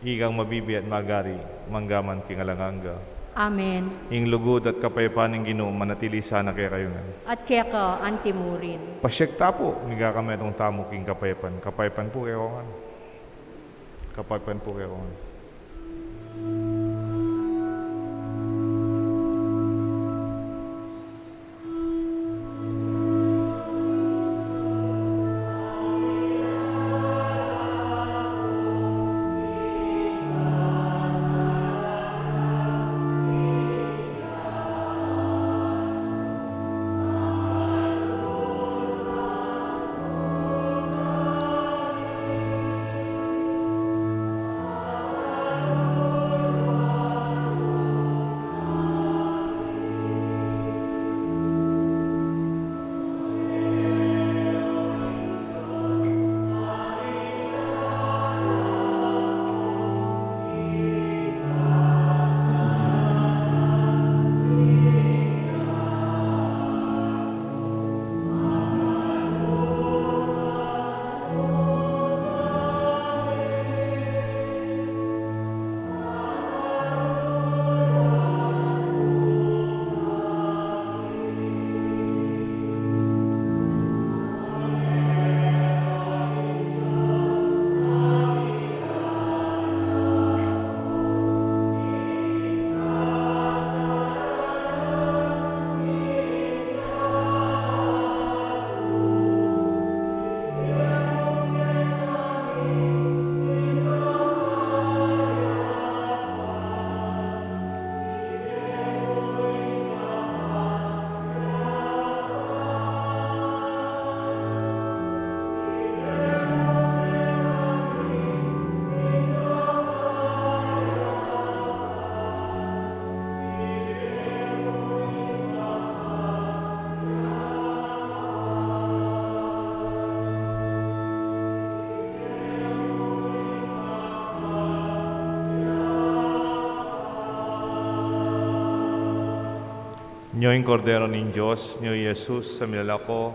ikang mabibie at magari, mangga man king alang angga. Amen. Ing lugud at kapayapan ning Ginu manatili sana kekayu ngan. At keka anti murin. Pasiag ta pu, miga kami atung tamu king kapayapan. Kapayapan pu kekayu ngan. Kapayapan pu kekayu ngan. Nyo ing Kordero ning Dios, nyo i Jesus, a milalako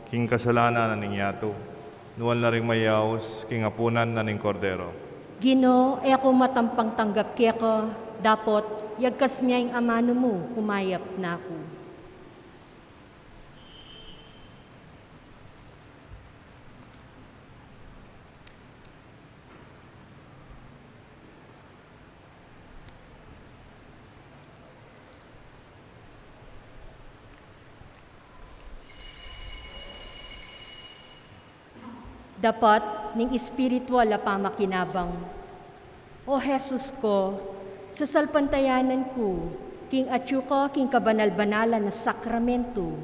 king kasalanan na ning yatu. Nuan la ring mayaus king apunan na ning Kordero. Ginu, e ku matampang tanggap keka, dapot yagkas me ing amanu mu, kumayap na ku. Dapat ning espiritual a pamakinabang. O Jesus ko, sasalpantayanan ku king atyu ka king kabanal-banalan a sakramento.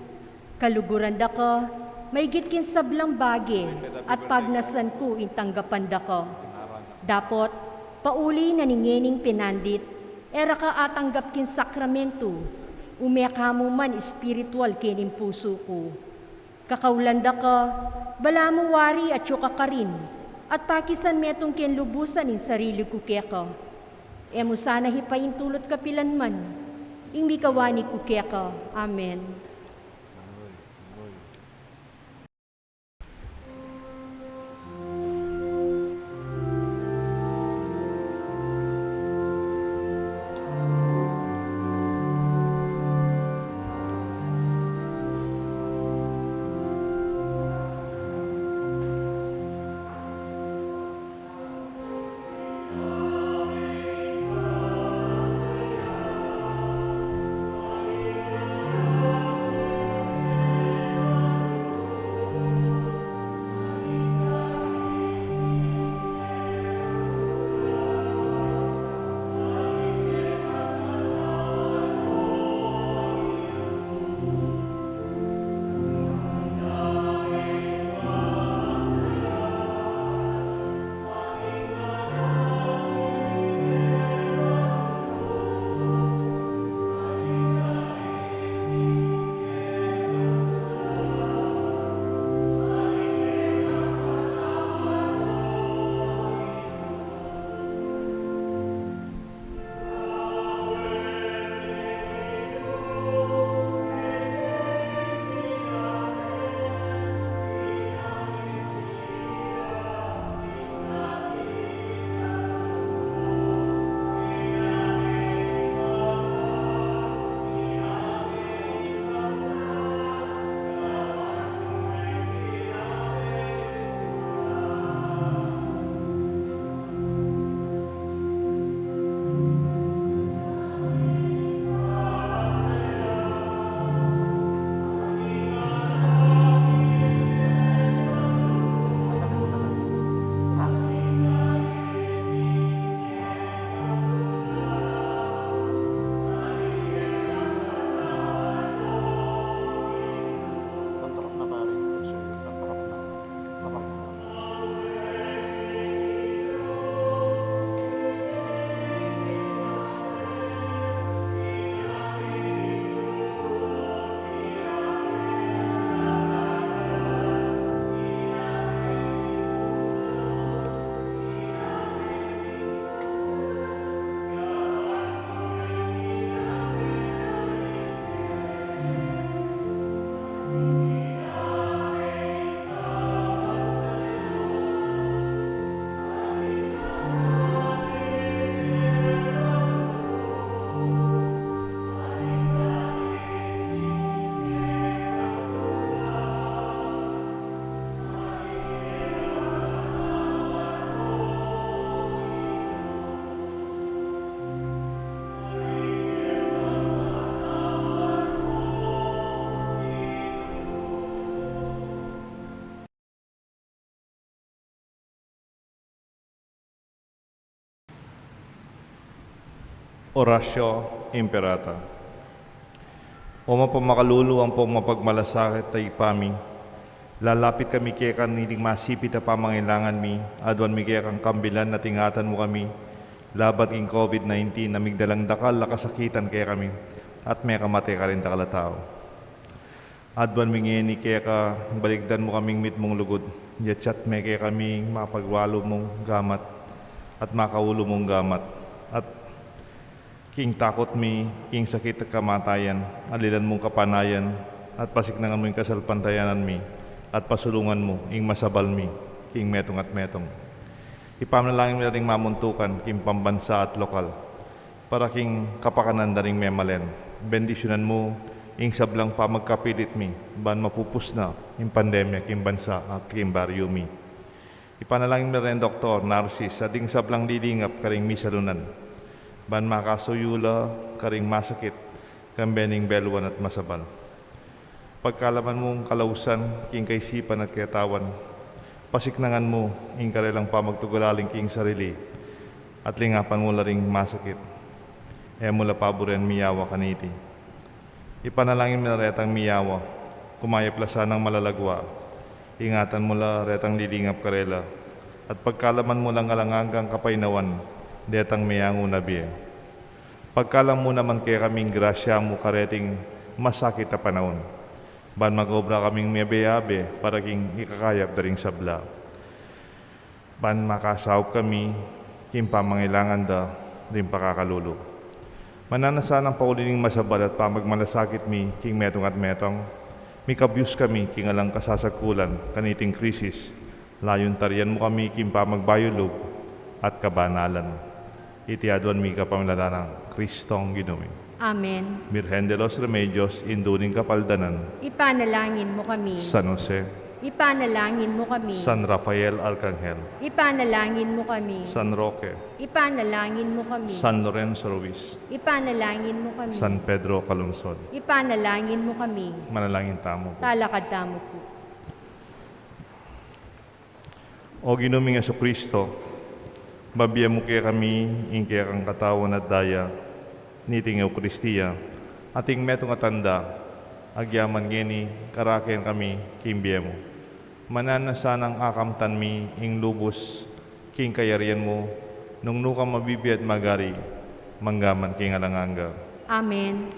Kaluguran da ka maigit king sablang bage, at pagnasan ku ing tanggapan da ka. Dapot, pauli na ning ngening pinandit, e ra ka atanggap king sakramento, ume ka mu man espiritual kening pusu ku. Kakaulan da ka, balamu wari atyu ka karin, at pakisan metung king lubusan ing sarili ku keka. E mu sana hipaintulut kapilan man, ing mikawani ku keka. Amen. Oratio Imperata. O mapamakalulu ampong mapagmalasakit a Ibpa mi, lalapit kami keka niting masipit a pamangailangan mi, aduan mi kekang kambilan at ingatan mu kami, laban king COVID nineteen a migdalang dakal a kasakitan kekami, at mekamate karin dakal a tau. Aduan mi ngeni keka, balikdan mu kaming mitmung lugud, yatsat me kekami mapagwalu mung gamat, at makaulu mung gamat, at King takut mi king sakit at kamatayan, alilan mung kapanayan, at pasiknangan mu ing kasalpantayanan mi, at pasulungan mu ing masabal mi king metung at metung. Ipanalangin mi la ring mamuntukan king pambansa at lokal, para king kapakanan da ring memalen. Bendisyunan mu ing sablang pamagkapilit mi, ban mapupus na ing pandemya king bansa at king baryu mi. Ipanalangin mi la ring doktor, narsis, at ding sablang lilingap karing misalunan, ban makasuyu la karing masakit, kambe ning beluan at masabal. Pagkalaman mu ing kalausan king kaisipan at ketawan, pasiknangan mu ing karelang pamagtugalaling king sarili, at lingapan mu la ring masakit. E mu la paburen miyawa kaniti. Ipanalangin mi la retang miyawa, kumayap la sanang malalagwa. Ingatan mu la retang lilingap karela, at pagkalaman mu lang alang anggang kapaynawan detang meangu na bie. Pagkalam mu naman kekami ing grasya mu kareting masakit a panaun, ban mag-obra kaming mabe-abe para king ikakayap da ring sabla. Ban makasaup kami king pamangailangan da ring pakakalulu. Mananu na sanang pauli ning masabal at pamagmalasakit mi king metung at metung, mikabyus kami king alang kasasagkulan kaniting krisis, layun tarian mu kami king pamagbayu lub at kabanalan. Iti aduan mi kapamilatan nang Kristong Ginu mi. Amen. Virgen de los Remedios, Indu ning Kapaldanan. Ipanalangin mu kami. San Jose. Ipanalangin mu kami. San Rafael Arcangel. Ipanalangin mu kami. San Roque. Ipanalangin mu kami. San Lorenzo Ruiz. Ipanalangin mu kami. San Pedro Calungsod. Ipanalangin mu kami. Manalangin tamu. Talakad tamu pu. O Ginu ming Jesucristo, babie mu kekami ing kekang katawan at daya, niting Eukaristia, at ing metung a tanda, agyaman ngeni karaken kami king bie mu. Mananu na sanang akamtan mi ing lubus king kayarian mu, nung nuka mabibie at magari, manggaman king alang angga. Amen.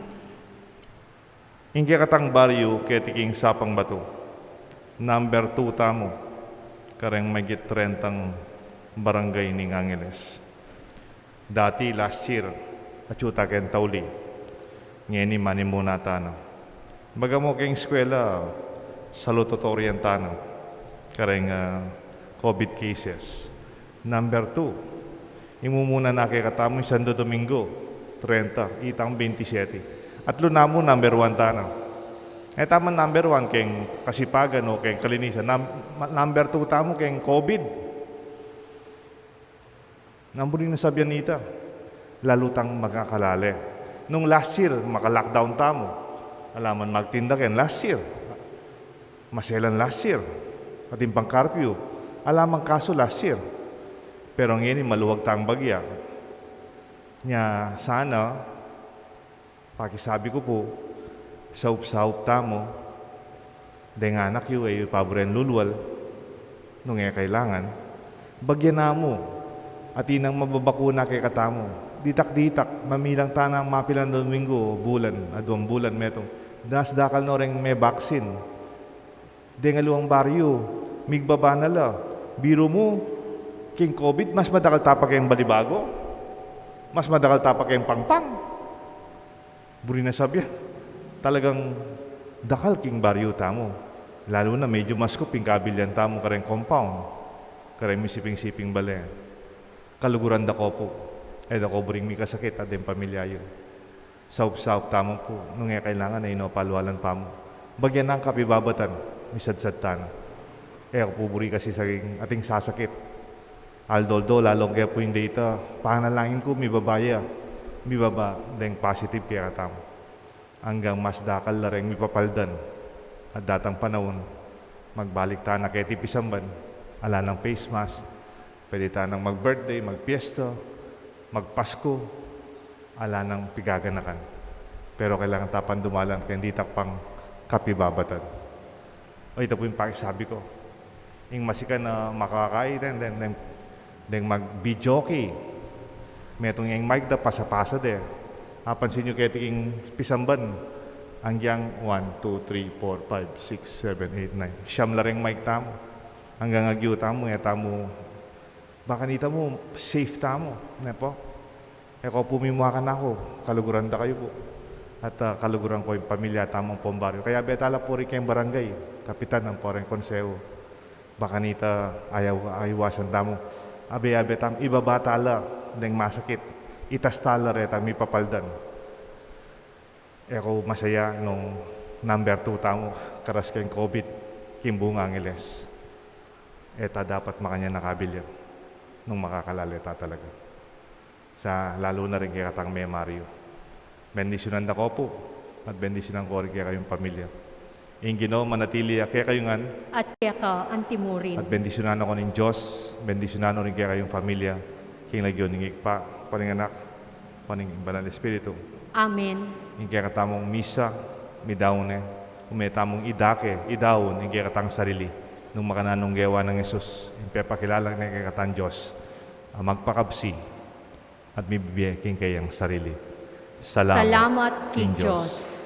Ing kekatang baryu keti king Sapang Batu, number two tamu kareng maigit trentang barangay ning Angeles. Dati last year, atyu ta keng tauli. Ngeni manimuna tana. Baga mu keng eskwela, salutatorian tana kareng, ah, COVID cases. Number two, imumuna na kekatamu ing Santo Domingo, trenta, itang bente siyete. Atlu namu number one tana. E tamu number one keng kasipagan o keng kalinisan. Num-, number two tamu keng COVID. Nanu ing nasabian nita? Lalu tang makakalale. Nung last year, maka-lockdown tamu. Ala man magtinda keng last year. Maselan last year. Atin pang curfew. Ala mang kasu last year. Pero ngeni maluwag tang bagya. Nya sana, pakisabi ku pu, saup-saup tamu, deng anak yu, e yu paburen lulwal, nung e kailangan, bagyan na mu, atin nang mababakuna kekatamu. Ditak-ditak, mamilang tana mapilan Domingo, bulan, aduang bulan metung. Mas dakal no reng me-vaccine. Deng aliwang baryu, migbaba na la. Biru mu, king COVID, mas madakal ta pa keng Balibago, mas madakal ta pa keng Pangpang. Buri na sabian, talagang dakal king baryu tamu. Lalu na medyu maskup ing kabilyan tamu kareng compound, kareng misiping-siping bale. Kaluguran da ko pu, e da ko buring mikasakit at deng pamilya yu. Saup-saup tamu pu, nung e kailangan e yu no palwalan pamu. Bagyan nang kapibabatan, misadsad tana. E ku pu buri kasi sa ating sasakit. Aldo-aldo, lalung ke pu ing data, panalangin ku mibaba ya, mibaba deng positive kekatamu. Anggang mas dakal la reng mipapaldan. At datang panaun, magbalik tana keti pisamban, ala nang face mask, pwede tanang mag-birthday, magpiesta, magpasku, ala nang pigaganakan. Pero kailangan ta pang dumalan keng ditak pang kapibabatan. O, ita pu ing pakisabi ku. Ing masikan a makakai, deng, deng, deng, deng mag-videoke. Metung ing mic da, pasa-pasa de. Apansin yu keti king pisamban, anggyang one, two, three, four, five, six, seven, eight, nine. Siyam la reng mic tamu. Anggang agyu tamu, e tamu, baka nita mu, safe tamu, ne pu? E ko pu mimua kanaku, kaluguran da kayu pu. At, ah, kaluguran ko ing pamilya tamung Pombario. Kaya abe tala puri keng barangay kapitan, ampo reng konseho. Baka nita ayaw, aiwasan tamu. Abe, abe tamu, ibaba tala deng masakit. Itas tala retang mipapaldan. E ko masaya nung number two tamu karas keng COVID king buung Angeles. E ta dapat makanyan a kabilya nung makakalale ta talaga. Sa lalu na rin kekatang Mema Rio. Bendisyunan da ko pu, at bendisyunan ko rin kekayung pamilya. Ing Ginu manatili ya kekayu ngan. At keka antimurin. At bendisyunan na ko ning Dios, bendisyunan na ko rin kekayung pamilya, king lagyu ning Ibpa, ampo ning Anak, ampo ning Banal Espiritu. Amen. Ing kekatamung misa, midaun ne, ume tamung idake, idaun, ing kekatang sarili, nung makananu ing gewa nang Jesus, ing pepakilala ne kekatang Dios, a magpakabsi, at mibibie king keyang sarili. Salamat, salamat king Dios.